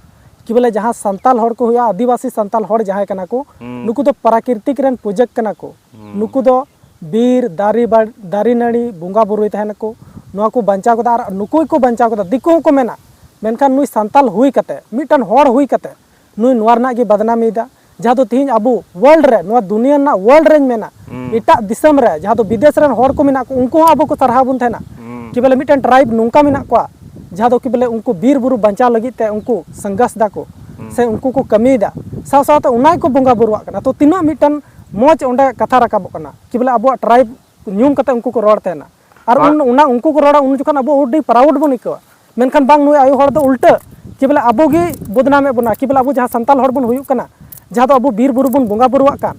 ᱠᱤ ᱵᱚᱞᱮ ᱡᱟᱦᱟᱸ ᱥᱟᱱᱛᱟᱞ ᱦᱚᱲ ᱠᱚ ᱦᱩᱭᱩᱜᱼᱟ, ᱟᱹᱫᱤᱵᱟᱹᱥᱤ ᱥᱟᱱᱛᱟᱞ ᱦᱚᱲ ᱡᱟᱦᱟᱸᱭ ᱠᱟᱱᱟ ᱠᱚ, ᱦᱩᱸ᱾ ᱱᱩᱠᱩ ᱫᱚ ᱯᱨᱟᱠᱨᱤᱛᱤᱠ ᱨᱮᱱ ᱯᱩᱡᱟᱹᱠ ᱠᱟᱱᱟ ᱠᱚ᱾ ᱦᱩᱸ᱾ ᱱᱩᱠᱩ ᱫᱚ ᱵᱤᱨ, ᱫᱟᱨᱮ, ᱵᱟ-, ᱫᱟᱨᱮ ᱱᱟᱹᱲᱤ ᱵᱚᱸᱜᱟ ᱵᱩᱨᱩᱭ ᱛᱟᱦᱮᱱᱟᱠᱚ, ᱱᱚᱣᱟ ᱠᱚ ᱵᱟᱧᱪᱟᱣ ᱠᱟᱫᱟ᱾ ᱟᱨ ᱱᱩᱠᱩ ᱜᱮᱠᱚ ᱵᱟᱧᱪᱟᱣ ᱠᱟᱫᱟ, ᱫᱤᱠᱩ ᱦᱚᱸᱠᱚ ᱢᱮᱱᱟ᱾ ᱢᱮᱱᱠᱷᱟᱱ ᱱᱩᱭ ᱥᱟᱱᱛᱟᱞ ᱦᱩᱭ ᱠᱟᱛᱮ, ᱢᱤᱫᱴᱟᱝ ᱦᱚᱲ ᱦᱩᱭ ᱠᱟᱛᱮ, ᱱᱩᱭ ᱱᱚᱣᱟ ᱨᱮᱱᱟᱜ ᱜᱮ ᱵᱟᱫᱱᱟᱢᱤᱭᱮᱫᱟ᱾ ᱡᱟᱦᱟᱸ ᱫᱚ ᱛᱤᱦᱤᱧ ᱟᱵᱚ ᱣᱟᱨᱞᱰ ᱨᱮ, ᱱᱚᱣᱟ ᱫᱩᱱᱤᱭᱟᱹ ᱨᱮᱱᱟᱜ ᱣᱟᱨᱞᱰ ᱨᱮᱧ ᱢᱮᱱᱟ, ᱦᱩᱸ᱾ ᱮᱴᱟᱜ ᱫᱤᱥᱚᱢ ᱨᱮ ᱡᱟᱦᱟᱸ ᱫᱚ ᱵᱤᱫᱮᱥ ᱨᱮᱱ ᱦᱚᱲ ᱠᱚ ᱢᱮᱱᱟᱜ ᱠᱚ, ᱩᱱᱠᱩ ᱦᱚᱸ ᱟᱵᱚ ᱠᱚ ᱥᱟᱨᱦᱟᱣ ᱵᱚᱱ ᱛᱟᱦᱮᱱᱟ᱾ ᱦᱩᱸ᱾ ᱠᱤ ᱵᱚᱞᱮ ᱢᱤᱫᱴᱮᱱ ᱴᱨᱟᱭᱤᱵᱽ ᱱᱚᱝᱠᱟ ᱢᱮᱱᱟᱜ ᱠᱚᱣᱟ, ᱡᱟᱦᱟᱸ ᱫᱚ ᱠᱤ ᱵᱚᱞᱮ ᱩᱱᱠᱩ ᱵᱤᱨ ᱵᱩᱨᱩ ᱵᱟᱧᱪᱟᱣ ᱞᱟᱹᱜᱤᱫ ᱛᱮ ᱩᱱᱠᱩ ᱥᱚᱝᱜᱷᱟᱥ ᱫᱟᱠᱚ, ᱦᱩᱸ᱾ ᱥᱮ ᱩᱱᱠᱩ ᱠᱚ ᱠᱟᱹᱢᱤᱭᱮᱫᱟ, ᱥᱟᱶ ᱥᱟᱶᱛᱮ ᱚᱱᱟ ᱜᱮᱠᱚ ᱵᱚᱸᱜᱟ ᱵᱩᱨᱩᱣᱟᱜ ᱠᱟᱱᱟ᱾ ᱛᱚ ᱛᱤᱱᱟᱹᱜ ᱢᱤᱫᱴᱮᱱ ᱢᱚᱡᱽ ᱚᱸᱰᱮ ᱠᱟᱛᱷᱟ ᱨᱟᱠᱟᱵᱚᱜ ᱠᱟᱱᱟ, ᱠᱤ ᱵᱚᱞᱮ ᱟᱵᱚᱣᱟᱜ ᱴᱨᱟᱭᱤᱵᱽ ᱧᱩᱢ ᱠᱟᱛᱮ ᱩᱱᱠᱩ ᱠᱚ ᱨᱚᱲ ᱛᱟᱦᱮᱱᱟ᱾ ᱟᱨ ᱦᱳᱭ᱾ ᱩᱱ, ᱚᱱᱟ ᱩᱱᱠᱩ ᱠᱚ ᱨᱚᱲᱟ, ᱩᱱ ᱡᱚᱠᱷᱚᱱ ᱟᱵᱚ ᱟᱹᱰᱤ ᱯᱨᱟᱣᱩᱰ ᱵᱚᱱ ᱟᱹᱭᱠᱟᱹᱣᱟ᱾ ᱢᱮᱱᱠᱷᱟᱱ ᱵᱟᱝ, ᱱᱩᱭ ᱟᱭᱳ ᱦᱚᱲ ᱫᱚ ᱩᱞᱴᱟᱹ, ᱠᱤ ᱵᱚᱞᱮ ᱟᱵᱚ ᱜᱮ ᱵᱚᱫᱱᱟᱢᱮᱫ ᱵᱚᱱᱟ, ᱠᱤ ᱵᱚᱞᱮ ᱟᱵᱚ ᱡᱟᱦᱟᱸ ᱥᱟᱱᱛᱟᱞ ᱦᱚᱲ ᱵᱚᱱ ᱦᱩᱭᱩᱜ ᱠᱟᱱᱟ, ᱡᱟᱦᱟᱸ ᱫᱚ ᱟᱵᱚ ᱵᱤᱨ ᱵᱩᱨᱩ ᱵᱚᱱ ᱵᱚᱸᱜᱟ ᱵᱩᱨᱩᱣᱟᱜ ᱠᱟᱱ,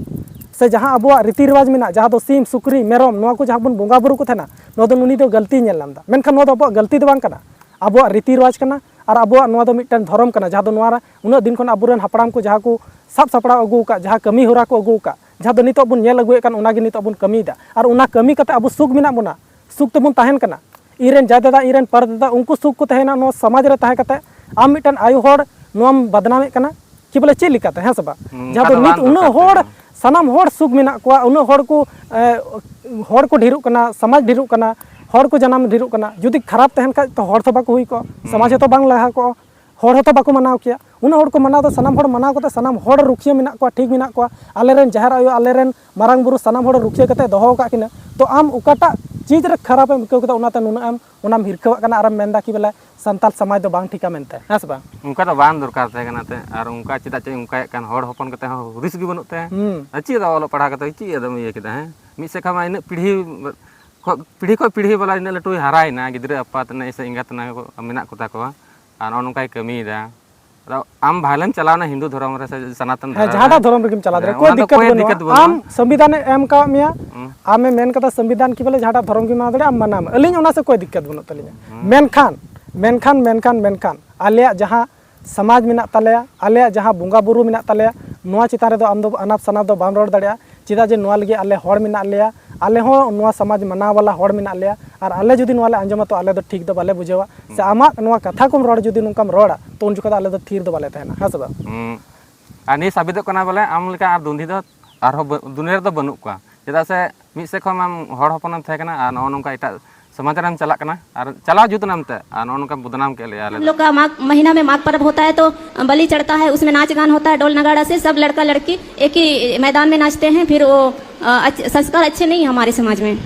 ᱥᱮ ᱡᱟᱦᱟᱸ ᱟᱵᱚᱣᱟᱜ ᱨᱤᱛᱤ ᱨᱮᱣᱟᱡᱽ ᱢᱮᱱᱟᱜᱼᱟ, ᱡᱟᱦᱟᱸ ᱫᱚ ᱥᱤᱢ, ᱥᱩᱠᱨᱤ, ᱢᱮᱨᱚᱢ, ᱱᱚᱣᱟ ᱠᱚ ᱡᱟᱦᱟᱸ ᱵᱚᱱ ᱵᱚᱸᱜᱟ ᱵᱩᱨᱩ ᱠᱚ ᱛᱟᱦᱮᱱᱟ, ᱱᱚᱣᱟ ᱫᱚ ᱩᱱᱤ ᱫᱚ ᱜᱟᱹᱞᱛᱤᱭ ᱧᱮᱞ ᱧᱟᱢ ᱮᱫᱟ᱾ ᱢᱮᱱᱠᱷᱟᱱ ᱱᱚᱣᱟ ᱫᱚ ᱟᱵᱚᱣᱟᱜ ᱜᱟᱹᱞᱛᱤ ᱫᱚ ᱵᱟᱝ ᱠᱟᱱᱟ, ᱟᱵᱚᱣᱟᱜ ᱨᱤᱛᱤ ᱨᱮᱣᱟᱡᱽ ᱠᱟᱱᱟ᱾ ᱟᱨ ᱟᱵᱚᱣᱟᱜ ᱱᱚᱣᱟ ᱫᱚ ᱢᱤᱫᱴᱮᱱ ᱫᱷᱚᱨᱚᱢ ᱠᱟᱱᱟ, ᱡᱟᱦᱟᱸ ᱫᱚ ᱱᱚᱣᱟ ᱨᱮ ᱩᱱᱟᱹᱜ ᱫᱤᱱ ᱠᱷᱚᱱ ᱟᱵᱚᱨᱮᱱ ᱦᱟᱯᱲᱟᱢ ᱠᱚ ᱡᱟᱦᱟᱸ ᱠᱚ ᱥᱟᱵ ᱥᱟᱯᱲᱟᱣ ᱟᱹᱜᱩ ᱟᱠᱟᱫ, ᱡᱟᱦᱟᱸ ᱠᱟᱹᱢᱤ ᱦᱚᱨᱟ ᱠᱚ ᱟᱹᱜᱩ ᱟᱠᱟᱫ, ᱡᱟᱦᱟᱸ ᱫᱚ ᱱᱤᱛᱚᱜ ᱵᱚᱱ ᱧᱮᱞ ᱟᱹᱜᱩᱭᱮᱫ ᱠᱟᱱ, ᱚᱱᱟᱜᱮ ᱱᱤᱛᱚᱜ ᱵᱚᱱ ᱠᱟᱹᱢᱤᱭᱮᱫᱟ᱾ ᱟᱨ ᱚᱱᱟ ᱠᱟᱹᱢᱤ ᱠᱟᱛᱮ ᱟᱵᱚ ᱥᱩᱠ ᱢᱮᱱᱟᱜ ᱵᱚᱱᱟ, ᱥᱩᱠ ᱛᱮᱵᱚᱱ ᱛᱟᱦᱮᱱ ᱠᱟᱱᱟ᱾ ᱤᱧ ᱨᱮᱱ ᱡᱟᱭ ᱫᱟᱫᱟ, ᱤᱧ ᱨᱮᱱ ᱯᱟᱨ ᱫᱟᱫᱟ, ᱩᱱᱠᱩ ᱥᱩᱠ ᱠᱚ ᱛᱟᱦᱮᱱᱟ᱾ ᱱᱚᱣᱟ ᱥᱚᱢᱟᱡᱽ ᱨᱮ ᱛᱟᱦᱮᱸ ᱠᱟᱛᱮ ᱟᱢ ᱢᱤᱫᱴᱮᱱ ᱟᱭᱳ ᱦᱚᱲ ᱱᱚᱣᱟᱢ ᱵᱟᱫᱱᱟᱢᱮᱫ ᱠᱟᱱᱟ, ᱠᱤ ᱵᱚᱞᱮ ᱪᱮᱫ ᱞᱮᱠᱟᱛᱮ, ᱦᱮᱸ ᱥᱮ ᱵᱟᱝ? ᱦᱩᱸ, ᱡᱟᱦᱟᱸ ᱚᱱᱠᱟ ᱫᱚ ᱫᱚ ᱵᱟᱝ ᱱᱤᱛ ᱩᱱᱟᱹᱜ ᱫᱚᱨᱠᱟᱨ ᱦᱚᱲ, ᱠᱟᱱᱟ᱾ ᱥᱟᱱᱟᱢ ᱦᱚᱲ ᱥᱩᱠ ᱢᱮᱱᱟᱜ ᱠᱚᱣᱟ, ᱩᱱᱟᱹᱜ ᱦᱚᱲ ᱠᱚ, ᱮ, ᱦᱚᱲ ᱠᱚ ᱰᱷᱮᱨᱚᱜ ᱠᱟᱱᱟ, ᱥᱚᱢᱟᱡᱽ ᱰᱷᱮᱨᱚᱜ ᱠᱟᱱᱟ, ᱦᱚᱲ ᱠᱚ ᱡᱟᱱᱟᱢ ᱰᱷᱮᱨᱚᱜ ᱠᱟᱱᱟ᱾ ᱡᱩᱫᱤ ᱠᱷᱟᱨᱟᱯ ᱛᱟᱦᱮᱱ ᱠᱷᱟᱡ ᱛᱚ ᱦᱚᱲ ᱛᱚ ᱵᱟᱠᱚ ᱦᱩᱭ ᱠᱚᱜᱼᱟ, ᱥᱚᱢᱟᱡᱽ ᱦᱩᱸ᱾ ᱦᱚᱸᱛᱚ ᱵᱟᱝ ᱞᱟᱦᱟ ᱠᱚᱜᱼᱟ᱾ ᱦᱚᱲ ᱦᱚᱸᱛᱚ ᱵᱟᱠᱚ ᱢᱟᱱᱟᱣ ᱠᱮᱭᱟ᱾ ᱩᱱᱟᱹᱜ ᱦᱚᱲ ᱠᱚ ᱢᱟᱱᱟᱣ ᱫᱟ, ᱥᱟᱱᱟᱢ ᱦᱚᱲ ᱢᱟᱱᱟᱣ ᱠᱟᱛᱮ ᱥᱟᱱᱟᱢ ᱦᱚᱲ ᱨᱩᱠᱷᱤᱭᱟᱹ ᱢᱮᱱᱟᱜ ᱠᱚᱣᱟ, ᱴᱷᱤᱠ ᱢᱮᱱᱟᱜ ᱠᱚᱣᱟ, ᱟᱞᱮᱨᱮᱱ ᱡᱟᱦᱮᱨ ᱟᱭᱳ, ᱟᱞᱮᱨᱮᱱ ᱢᱟᱨᱟᱝ ᱵᱩᱨᱩ ᱥᱟᱱᱟᱢ ᱦᱚᱲ ᱨᱩᱠᱷᱤᱭᱟᱹ ᱠᱟᱛᱮ ᱫᱚᱦᱚ ᱟᱠᱟᱫ ᱠᱤᱱᱟ᱾ ᱛᱚ ᱟᱢ ᱚᱠᱟᱴᱟᱜ ᱪᱤᱡᱽ ᱨᱮ ᱠᱷᱟᱨᱟᱯ ᱮᱢ ᱟᱹᱭᱠᱟᱹᱣ ᱠᱮᱫᱟ, ᱚᱱᱟᱛᱮ ᱱᱩᱱᱟᱹᱜ ᱮᱢ, ᱚᱱᱟᱢ ᱦᱤᱨᱠᱷᱟᱹᱣᱟᱜ ᱠᱟᱱᱟ ᱟᱨᱮᱢ ᱢᱮᱱᱫᱟ ᱠᱤ ᱵᱚᱞᱮ ᱥᱟᱱᱛᱟᱞ ᱥᱚᱢᱟᱡᱽ ᱫᱚ ᱵᱟᱝ ᱴᱷᱤᱠᱟ ᱢᱮᱱᱛᱮ, ᱦᱮᱸ ᱥᱮ ᱵᱟᱝ? ᱚᱱᱠᱟ ᱫᱚ ᱵᱟᱝ ᱫᱚᱨᱠᱟᱨ ᱛᱟᱦᱮᱸ ᱠᱟᱱᱟ ᱛᱮ, ᱟᱨ ᱚᱱᱠᱟ ᱪᱮᱫᱟᱜ ᱪᱚ ᱚᱱᱠᱟᱭᱮᱫ ᱠᱟᱱ, ᱦᱚᱲ ᱦᱚᱯᱚᱱ ᱠᱟᱛᱮ ᱦᱚᱸ ᱦᱩᱫᱤᱥ ᱜᱮ ᱵᱟᱹᱱᱩᱜ ᱛᱟᱭᱟ᱾ ᱦᱩᱸ᱾ ᱟᱨ ᱪᱮᱫ ᱟᱫᱚ ᱚᱞᱚᱜ ᱯᱟᱲᱦᱟᱣ ᱠᱟᱛᱮ ᱪᱮᱫ ᱟᱫᱚᱢ ᱤᱭᱟᱹ ᱠᱮᱫᱟ? ᱦᱮᱸ, ᱢᱤᱫ ᱥᱮᱫ ᱠᱷᱚᱱ ᱢᱟ ᱤᱱᱟᱹᱜ ᱯᱤᱲᱦᱤ ᱠᱷᱚᱱ, ᱯᱤᱲᱦᱤ ᱠᱷᱚᱱ ᱯᱤᱲᱦᱤ ᱵᱟᱞᱟ ᱤᱱᱟᱹᱜ ᱞᱟᱹᱴᱩᱭ ᱦᱟᱨᱟᱭᱮᱱᱟ, ᱜᱤᱫᱽᱨᱟᱹ ᱟᱯᱟᱛ ᱮᱱᱟ ᱥᱮ ᱮᱸᱜᱟᱛ ᱮᱱᱟ ᱠᱚ ᱢᱮᱱᱟᱜ ᱠᱚᱛᱟ ᱠᱚᱣᱟ, ᱟᱨ ᱱᱚᱜᱼᱚ ᱱᱚᱝᱠᱟᱭ ᱠᱟᱹᱢᱤᱭᱮᱫᱟ᱾ ᱟᱫᱚ ᱟᱢ ᱵᱷᱟᱞᱮᱢ ᱪᱟᱞᱟᱣᱱᱟ ᱦᱤᱱᱫᱩ ᱫᱷᱚᱨᱚᱢ ᱨᱮ ᱥᱮ ᱥᱟᱱᱟᱛᱚᱱ ᱦᱮᱸ, ᱫᱷᱚᱨᱚᱢ ᱡᱟᱦᱟᱸᱴᱟᱜ ᱨᱮ, ᱫᱷᱚᱨᱚᱢ ᱨᱮᱜᱮᱢ ᱪᱟᱞᱟᱣ ᱦᱮᱸ, ᱫᱟᱲᱮᱭᱟᱜᱼᱟ, ᱠᱳᱭ ᱚᱱᱟ ᱫᱚ ᱫᱤᱠᱠᱟᱛ ᱠᱳᱭ ᱵᱟᱹᱱᱩᱜᱼᱟ᱾ ᱫᱤᱠᱠᱟᱛ ᱵᱟᱹᱱᱩᱜᱼᱟ᱾ ᱟᱢ ᱥᱚᱝᱵᱤᱫᱷᱟᱱᱮ ᱮᱢ ᱠᱟᱣᱟᱫ ᱢᱮᱭᱟ, ᱦᱩᱸ᱾ ᱟᱢᱮᱢ ᱢᱮᱱ ᱠᱟᱫᱟ ᱥᱚᱝᱵᱤᱫᱷᱟᱱ ᱠᱤ ᱵᱚᱞᱮ ᱡᱟᱦᱟᱸᱴᱟᱜ ᱫᱷᱚᱨᱚᱢ ᱜᱮᱢ ᱢᱟᱱᱟᱣ ᱫᱟᱲᱮᱭᱟᱜᱼᱟ, ᱟᱢ ᱢᱟᱱᱟᱣ ᱢᱮ, ᱟᱹᱞᱤᱧ ᱚᱱᱟ ᱥᱮᱫ ᱠᱳᱭ ᱫᱤᱠᱠᱟᱛ ᱵᱟᱹᱱᱩᱜ ᱛᱟᱹᱞᱤᱧᱟ᱾ ᱦᱩᱸ᱾ ᱢᱮᱱᱠᱷᱟᱱ, ᱢᱮᱱᱠᱷᱟᱱ, ᱢᱮᱱᱠᱷᱟᱱ, ᱢᱮᱱᱠᱷᱟᱱ ᱟᱞᱮᱭᱟᱜ ᱡᱟᱦᱟᱸ ᱥᱚᱢᱟᱡᱽ ᱢᱮᱱᱟᱜ ᱛᱟᱞᱮᱭᱟ, ᱟᱞᱮᱭᱟᱜ ᱡᱟᱦᱟᱸ ᱵᱚᱸᱜᱟ ᱵᱩᱨᱩ ᱢᱮᱱᱟᱜ ᱛᱟᱞᱮᱭᱟ, ᱱᱚᱣᱟ ᱪᱮᱛᱟᱱ ᱨᱮᱫᱚ ᱟᱢ ᱫᱚ ᱟᱱᱟᱯ ᱥᱟᱱᱟᱯ ᱫᱚ ᱵᱟᱢ ᱨᱚᱲ ᱫᱟᱲᱮᱭᱟᱜᱼᱟ᱾ ᱪᱮᱫᱟᱜ ᱡᱮ ᱱᱚᱣᱟ ᱞᱟᱹᱜᱤᱫ ᱟᱞᱮ ᱦᱚᱲ ᱢᱮᱱᱟᱜ ᱞᱮᱭᱟ, ᱟᱞᱮ ᱦᱚᱸ ᱱᱚᱣᱟ ᱥᱚᱢᱟᱡᱽ ᱢᱟᱱᱟᱣ ᱵᱟᱞᱟ ᱦᱚᱲ ᱢᱮᱱᱟᱜ ᱞᱮᱭᱟ, ᱟᱨ ᱟᱞᱮ ᱡᱩᱫᱤ ᱱᱚᱣᱟ ᱞᱮ ᱟᱸᱡᱚᱢᱟ ᱛᱚ ᱟᱞᱮ ᱫᱚ ᱴᱷᱤᱠ ᱫᱚ ᱵᱟᱞᱮ ᱵᱩᱡᱷᱟᱹᱣᱟ᱾ ᱥᱮ ᱦᱩᱸ᱾ ᱟᱢᱟᱜ ᱱᱚᱣᱟ ᱠᱟᱛᱷᱟ ᱠᱚᱢ ᱨᱚᱲ ᱡᱩᱫᱤ ᱱᱚᱝᱠᱟᱢ ᱨᱚᱲᱟ ᱛᱚ ᱩᱱ ᱡᱚᱠᱷᱚᱱ ᱫᱚ ᱟᱞᱮ ᱫᱚ ᱛᱷᱤᱨ ᱫᱚ ᱵᱟᱞᱮ ᱛᱟᱦᱮᱱᱟ, ᱦᱮᱸ ᱥᱮ ᱵᱟᱝ? ᱦᱩᱸ᱾ ᱟᱨ ᱱᱤᱭᱟᱹ ᱥᱟᱵᱤᱛᱚᱜ ᱠᱟᱱᱟ ᱵᱚᱞᱮ ᱟᱢ ᱞᱮᱠᱟ ᱟᱨ ᱫᱩᱱᱫᱷᱤ ᱫᱚ ᱟᱨᱦᱚᱸ ᱵᱟᱹ-, ᱫᱩᱱᱤᱭᱟᱹ ᱨᱮᱫᱚ ᱵᱟᱹᱱᱩᱜ ᱠᱚᱣᱟ᱾ ᱪᱮᱫᱟᱜ ᱥᱮ ᱢᱤᱫ ᱥᱮᱫ ᱠᱷᱚᱱ ᱟᱢ ᱦᱚᱲ ᱦᱚᱯᱚᱱᱮᱢ ᱛᱟᱦᱮᱸ ᱠᱟᱱᱟ ᱟᱨ ᱱᱚᱜᱼᱚ ᱱᱚᱝᱠᱟ ᱮᱴᱟᱜ ᱥᱚᱢᱟᱡᱽ ᱨᱮᱢ ᱪᱟᱞᱟᱜ ᱠᱟᱱᱟ ᱟᱨ ᱪᱟᱞᱟᱣ ᱡᱩᱛ ᱮᱱᱟᱢ ᱛᱮ ᱟᱨ ᱱᱚᱜᱼᱚ ᱱᱚᱝᱠᱟ ᱵᱚᱫᱱᱟᱢ ᱠᱮᱫ ᱞᱮᱭᱟ ᱟᱞᱮ ᱫᱚ᱾ हम लोग का माघ महीना में माघ पर्व होता है तो बलि चढ़ता है, उसमें नाच गान होता है, ढोल नगाड़ा से सब लड़का लड़की एक ही मैदान में नाचते हैं, फिर वो, अ, अच्छ-, संस्कार अच्छे नहीं है हमारे समाज में।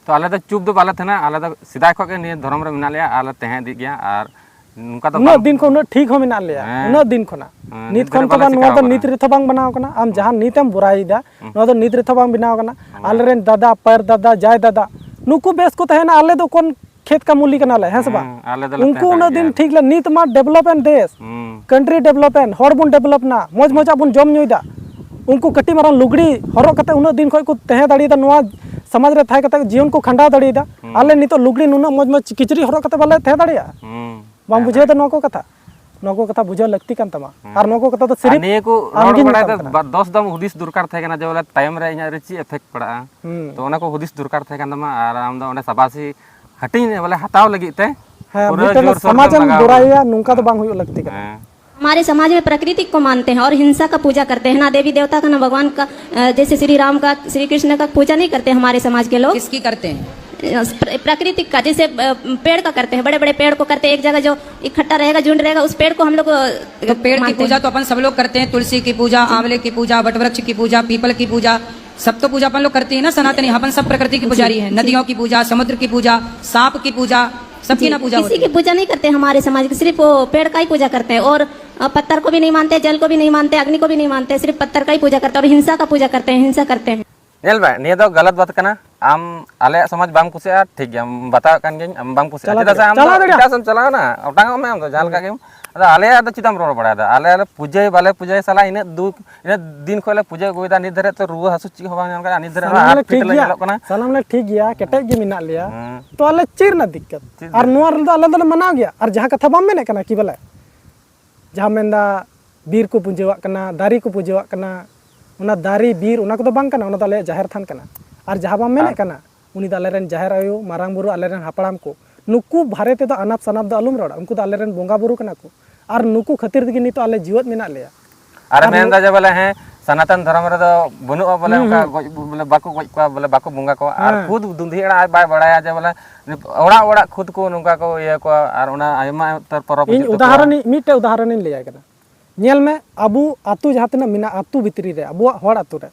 ᱛᱚ ᱟᱞᱮ ᱫᱚ ᱪᱩᱯ ᱫᱚ ᱵᱟᱞᱮ ᱛᱟᱦᱮᱱᱟ, ᱟᱞᱮ ᱫᱚ ᱥᱮᱫᱟᱭ ᱠᱷᱚᱱ ᱜᱮ ᱱᱤᱭᱟᱹ ᱫᱷᱚᱨᱚᱢ ᱨᱮ ᱢᱮᱱᱟᱜ ᱞᱮᱭᱟ ᱟᱨ ᱞᱮ ᱛᱟᱦᱮᱸ ᱤᱫᱤᱜ ᱜᱮᱭᱟ᱾ ᱟᱨ ᱱᱚᱝᱠᱟ ᱫᱚ ᱩᱱᱟᱹᱜ ᱵᱟᱝ ᱫᱤᱱ ᱠᱷᱚᱱ ᱩᱱᱟᱹᱜ ᱴᱷᱤᱠ ᱦᱚᱸ ᱢᱮᱱᱟᱜ ᱞᱮᱭᱟ, ᱦᱮᱸ᱾ ᱩᱱᱟᱹᱜ ᱫᱤᱱ ᱠᱷᱚᱱᱟᱜ᱾ ᱦᱮᱸ, ᱱᱤᱛ ᱱᱤᱛ ᱠᱷᱚᱱ ᱫᱷᱟᱹᱨᱤᱡ ᱛᱚ ᱵᱟᱞᱮ ᱵᱟᱝ, ᱱᱚᱣᱟ ᱪᱤᱠᱟᱣ ᱫᱚ ᱠᱟᱱᱟ᱾ ᱱᱤᱛ ᱨᱮᱛᱚ ᱵᱟᱝ ᱵᱮᱱᱟᱣ ᱠᱟᱱᱟ᱾ ᱟᱢ ᱦᱩᱸ᱾ ᱡᱟᱦᱟᱸ ᱱᱤᱛ ᱮᱢ ᱵᱩᱨᱟᱭᱮᱫᱟ, ᱦᱩᱸ᱾ ᱱᱚᱣᱟ ᱫᱚ ᱱᱤᱛ ᱨᱮᱛᱚ ᱵᱟᱝ ᱵᱮᱱᱟᱣ ᱠᱟᱱᱟ᱾ ᱦᱩᱸ᱾ ᱟᱞᱮᱨᱮᱱ ᱫᱟᱫᱟ, ᱯᱟᱨ ᱫᱟᱫᱟ, ᱡᱟᱭ ᱫᱟᱫᱟ, ᱱᱩᱠᱩ ᱵᱮᱥ ᱠᱚ ᱛᱟᱦᱮᱱᱟ, ᱟᱞᱮ ᱫᱚ ᱠᱚᱱ ᱠᱷᱮᱛ ᱠᱟᱢᱩᱞᱤ ᱠᱟᱱᱟᱞᱮ, ᱦᱮᱸ ᱥᱮ ᱵᱟᱝ? ᱦᱩᱸ, ᱟᱞᱮ ᱫᱚᱞᱮ ᱩᱱᱠᱩ ᱛᱟᱦᱮᱸ ᱩᱱᱟᱹᱜ ᱫᱟᱲᱮᱭᱟᱜ ᱫᱤᱱ ᱜᱮᱭᱟ᱾ ᱴᱷᱤᱠ ᱞᱮ, ᱱᱤᱛ ᱢᱟ develop and ᱫᱮᱥ, ᱦᱩᱸ᱾ Country develop and ᱦᱚᱲ ᱵᱚᱱ develop ᱱᱟ, ᱢᱚᱡᱽ ᱢᱚᱡᱽ ᱟᱜ ᱵᱚᱱ ᱡᱚᱢ ᱧᱩᱭᱮᱫᱟ᱾ ᱩᱱᱠᱩ ᱠᱟᱹᱴᱤᱡ ᱢᱟᱨᱟᱝ ᱞᱩᱜᱽᱲᱤ ᱦᱚᱨᱚᱜ ᱠᱟᱛᱮ ᱩᱱᱟᱹᱜ ᱫᱤᱱ ᱠᱷᱚᱱ ᱠᱚ ᱛᱟᱦᱮᱸ ᱫᱟᱲᱮᱭᱟᱫᱟ, ᱱᱚᱣᱟ ᱥᱚᱢᱟᱡᱽ ᱨᱮ ᱛᱟᱦᱮᱸ ᱠᱟᱛᱮ ᱡᱤᱭᱚᱱ ᱠᱚ ᱠᱷᱟᱸᱰᱟᱣ ᱫᱟᱲᱮᱭᱟᱫᱟ᱾ ᱦᱩᱸ᱾ ᱟᱞᱮ ᱱᱤᱛᱚᱜ ᱞᱩᱜᱽᱲᱤ ᱱᱩᱱᱟᱹᱜ ᱢᱚᱡᱽ ᱢᱚᱡᱽ ᱠᱤᱪᱨᱤᱡ ᱦᱚᱨᱚᱜ ᱠᱟᱛᱮ ᱵᱟᱞᱮ ᱛᱟᱦᱮᱸ ᱫᱟᱲᱮᱭᱟᱜᱼᱟ? ᱦᱩᱸ᱾ ᱵᱟᱢ ᱦᱮᱸ, ᱵᱩᱡᱷᱟᱹᱣ ᱫᱟ ᱦᱮᱸ᱾ ᱱᱚᱣᱟ ᱠᱚ ᱠᱟᱛᱷᱟ? ᱱᱚᱣᱟ ᱠᱚ ᱠᱟᱛᱷᱟ ᱵᱩᱡᱷᱟᱹᱣ ᱞᱟᱹᱠᱛᱤ ᱠᱟᱱ ᱛᱟᱢᱟ᱾ ᱦᱮᱸ᱾ ᱟᱨ ᱱᱚᱣᱟ ᱠᱚ ᱠᱟᱛᱷᱟ ᱫᱚ ᱟᱨ ᱥᱤᱨᱤᱯ ᱱᱤᱭᱟᱹ ᱠᱚ ᱟᱢ ᱨᱚᱲ ᱜᱮᱧ ᱵᱟᱲᱟᱭ ᱢᱮᱛᱟᱢ ᱫᱚ ᱠᱟᱱᱟ᱾ ᱵᱟ-, ᱫᱚᱥ ᱫᱚᱢ ᱦᱩᱫᱤᱥ ᱫᱚᱨᱠᱟᱨ ᱛᱟᱦᱮᱸ ᱠᱟᱱᱟ ᱡᱮ ᱵᱚᱞᱮ ᱛᱟᱭᱚᱢ ᱨᱮ ᱤᱧᱟᱹᱜ ᱨᱮ ᱪᱮᱫ effect ᱯᱟᱲᱟᱜᱼᱟ᱾ ᱦᱩᱸ᱾ ᱛᱚ ᱚᱱᱟ ᱠᱚ ᱦᱩᱫᱤᱥ ᱫᱚᱨᱠᱟᱨ ᱛᱟᱦᱮᱸ ᱠᱟᱱ ᱛᱟᱢᱟ ᱟᱨ ᱟᱢ ᱫᱚ ᱚᱸᱰᱮ ᱥᱟᱵᱟᱥᱤ ᱦᱟᱹᱴᱤᱧ ᱵᱚᱞᱮ ᱦᱟᱛᱟᱣ ᱞᱟᱹᱜᱤᱫ ᱛᱮ ᱦᱮᱸ, ᱯᱩᱨᱟᱹ ᱢᱤᱫᱴᱮᱱ ᱡᱳᱨ ᱥᱳᱨ ᱥᱚᱢᱟᱡᱽ ᱛᱮᱢ ᱮᱢ ᱞᱟᱜᱟᱣ ᱵᱩᱨᱟᱭᱮᱭᱟ, ᱠᱟᱱᱟ᱾ ᱱᱚᱝᱠᱟ ᱫᱚ ᱦᱮᱸ᱾ ᱵᱟᱝ ᱦᱩᱭᱩᱜ ᱞᱟᱹᱠᱛᱤ ᱠᱟᱱᱟ᱾ ᱦᱮᱸ᱾ हमारे समाज में प्रकृति को मानते हैं और हिंसा का पूजा करते हैं, ना देवी देवता का, ना भगवान का, अ, जैसे श्री राम का, श्री कृष्ण का पूजा नहीं करते हमारे समाज के लोग। किसकी करते हैं? प्राकृतिक का, जैसे पेड़ का करते हैं, बड़े बड़े पेड़ को करते हैं, एक जगह जो इकट्ठा रहेगा, झुंड रहेगा, उस पेड़ को हम लोग। तो पेड़ की पूजा तो अपन सब लोग करते हैं, तुलसी की पूजा, आंवले की पूजा, वटवृक्ष की पूजा, पीपल की पूजा, सब तो पूजा अपन लोग करते हैं ना सनातनी। अपन सब प्रकृति के पुजारी हैं। नदियों की पूजा, समुद्र की पूजा, सांप की पूजा, सबकी ना पूजा किसी की पूजा नहीं करते हमारे समाज की, सिर्फ वो पेड़ का ही पूजा करते हैं। और पत्थर को भी नहीं मानते, जल को भी नहीं मानते, अग्नि को भी नहीं मानते, सिर्फ पत्थर का ही पूजा करते हैं और हिंसा का पूजा करते हैं, हिंसा करते हैं। ᱧᱮᱞ ᱢᱮ, ᱱᱤᱭᱟᱹ ᱫᱚ ᱜᱟᱞᱟᱛ ᱵᱟᱛ ᱠᱟᱱᱟ᱾ ᱟᱢ ᱟᱞᱮᱭᱟᱜ ᱥᱚᱢᱟᱡᱽ ᱵᱟᱢ ᱠᱩᱥᱤᱭᱟᱜᱼᱟ, ᱴᱷᱤᱠ ᱜᱮᱭᱟ, ᱵᱟᱛᱟᱣᱮᱫ ᱠᱟᱱ ᱜᱤᱭᱟᱹᱧ, ᱟᱢ ᱵᱟᱢ ᱠᱩᱥᱤᱭᱟᱜᱼᱟ᱾ ᱪᱮᱫᱟᱜ ᱥᱮ ᱟᱢ ᱫᱚ ᱮᱴᱟᱜ ᱥᱮᱫ ᱮᱢ ᱪᱟᱞᱟᱣ ᱮᱱᱟ, ᱚᱴᱟᱝᱚᱜ ᱢᱮ ᱟᱢ ᱫᱚ ᱡᱟᱦᱟᱸ ᱞᱮᱠᱟ ᱜᱮᱢ᱾ ᱟᱫᱚ ᱟᱞᱮᱭᱟᱜ ᱫᱚ ᱪᱮᱫᱟᱜ ᱮᱢ ᱨᱚᱲ ᱵᱟᱲᱟᱭᱮᱫᱟ? ᱟᱞᱮ ᱟᱞᱮ ᱯᱩᱡᱟᱹᱭ ᱵᱟᱞᱮ ᱯᱩᱡᱟᱹᱭ ᱥᱟᱞᱟ, ᱤᱱᱟᱹᱜ ᱫᱩᱠ, ᱤᱱᱟᱹᱜ ᱫᱤᱱ ᱠᱷᱚᱱ ᱞᱮ ᱯᱩᱡᱟᱹ ᱟᱹᱜᱩᱭᱮᱫᱟ, ᱱᱤᱛ ᱫᱷᱟᱨᱮ ᱛᱚ ᱨᱩᱣᱟᱹ ᱦᱟᱹᱥᱩ ᱪᱮᱫ ᱦᱚᱸ ᱵᱟᱝ ᱧᱟᱢ ᱠᱟᱱᱟ, ᱱᱤᱛ ᱫᱷᱟᱨᱮ ᱚᱱᱟ ᱦᱟᱨᱴ ᱯᱷᱤᱴ ᱞᱮ ᱧᱮᱞᱚᱜ ᱠᱟᱱᱟ᱾ ᱥᱟᱱᱟᱢ ᱞᱮ ᱴᱷᱤᱠ ᱜᱮᱭᱟ, ᱠᱮᱴᱮᱡ ᱜᱮ ᱢᱮᱱᱟᱜ ᱞᱮᱭᱟ᱾ ᱛᱚ ᱟᱞᱮ ᱪᱮᱫ ᱨᱮᱱᱟᱜ ᱫᱤᱠᱠᱟᱛ? ᱟᱨ ᱱᱚᱣᱟ ᱨᱮᱫᱚ ᱟᱞᱮ ᱫᱚᱞᱮ ᱢᱟᱱᱟᱣ ᱜᱮᱭᱟ᱾ ᱟᱨ ᱡᱟᱦᱟᱸ ᱠᱟᱛᱷᱟ ᱵᱟᱢ ᱢᱮᱱᱮᱫ ᱠᱟᱱᱟ ᱠᱤ ᱵᱚᱞᱮ, ᱡᱟᱦᱟᱸ ᱢᱮᱱᱫᱟ ᱵᱤᱨ ᱠᱚ ᱯᱩᱡᱟᱹᱣᱟᱜ ᱠᱟᱱᱟ, ᱫᱟᱨᱮ ᱠᱚ ᱯᱩᱡᱟᱹᱣᱟᱜ ᱠᱟᱱᱟ, ᱚᱱᱟ ᱫᱟᱨᱮ ᱵᱤᱨ ᱚᱱᱟ ᱠᱚᱫᱚ ᱵᱟᱝ ᱠᱟᱱᱟ, ᱚᱱᱟ ᱫᱚ ᱟᱞᱮᱭᱟᱜ ᱡᱟᱦᱮᱨ ᱛᱷᱟᱱ ᱠᱟᱱᱟ᱾ ᱟᱨ ᱡᱟᱦᱟᱸ ᱵᱟᱢ ᱢᱮᱱᱮᱫ ᱠᱟᱱᱟ, ᱩᱱᱤ ᱫᱚ ᱟᱞᱮᱨᱮᱱ ᱡᱟᱦᱮᱨ ᱟᱭᱳ, ᱢᱟᱨᱟᱝ ᱵᱩᱨᱩ, ᱟᱞᱮᱨᱮᱱ ᱦᱟᱯᱲᱟᱢ ᱠᱚ, ᱱᱩᱠᱩ ᱵᱟᱨᱮ ᱛᱮᱫᱚ ᱟᱱᱟᱯ ᱥᱟᱱᱟᱯ ᱫᱚ ᱟᱞᱚᱢ ᱨᱚᱲᱟ᱾ ᱩᱱᱠᱩ ᱫᱚ ᱟᱞᱮᱨᱮᱱ ᱵᱚᱸᱜᱟ ᱵᱩᱨᱩ ᱠᱟᱱᱟ ᱠᱚ᱾ ᱟᱨ ᱱᱩᱠᱩ ᱠᱷᱟᱹᱛᱤᱨ ᱛᱮᱜᱮ ᱱᱤᱛᱚᱜ ᱟᱞᱮ ᱡᱤᱣᱮᱫ ᱢᱮᱱᱟᱜ ᱞᱮᱭᱟ᱾ ᱟᱨ ᱟᱨ ᱢᱮᱱᱫᱟ ᱡᱮ ᱵᱚᱞᱮ, ᱦᱮᱸ, ᱥᱟᱱᱟᱛᱚᱱ ᱫᱷᱚᱨᱚᱢ ᱨᱮᱫᱚ ᱵᱟᱹᱱᱩᱜᱼᱟ ᱵᱚᱞᱮ, ᱚᱱᱠᱟ ᱜᱚᱡ ᱵᱚᱞᱮ ᱵᱟᱠᱚ ᱜᱚᱡ ᱠᱚᱣᱟ, ᱵᱚᱞᱮ ᱵᱟᱠᱚ ᱵᱚᱸᱜᱟ ᱠᱚᱣᱟ᱾ ᱟᱨ ᱦᱮᱸ᱾ ᱠᱷᱩᱫ ᱫᱩᱸᱫᱷᱤ ᱮᱲᱟ ᱟᱡ ᱵᱟᱭ ᱵᱟᱲᱟᱭᱟ ᱡᱮ ᱵᱚᱞᱮ ᱚᱲᱟᱜ ᱚᱲᱟᱜ ᱠᱷᱩᱫ ᱠᱚ ᱱᱚᱝᱠᱟ ᱠᱚ ᱤᱭᱟᱹ ᱠᱚᱣᱟ, ᱟᱨ ᱚᱱᱟ ᱟᱭᱢᱟ ᱩᱛᱟᱹᱨ ᱯᱚᱨᱚᱵᱽ ᱤᱧ ᱦᱤᱡᱩᱜ ᱛᱟᱠᱚᱣᱟ᱾ ᱩᱫᱟᱦᱚᱨᱚᱱᱤᱧ, ᱢᱤᱫᱴᱮᱡ ᱩᱫᱟᱦᱚᱨᱚᱱᱤᱧ ᱞᱟᱹᱭᱟᱭ ᱠᱟᱱᱟ᱾ ᱧᱮᱞ ᱢᱮ, ᱟᱵᱚ ᱟᱹᱛᱩ ᱡᱟᱦᱟᱸ ᱛᱤᱱᱟᱹᱜ ᱢᱮᱱᱟᱜᱼᱟ, ᱟᱹᱛᱩ ᱵᱷᱤᱛᱨᱤ ᱨᱮ, ᱟᱵᱚᱣᱟᱜ ᱦᱚᱲ ᱟᱹᱛᱩ ᱨᱮ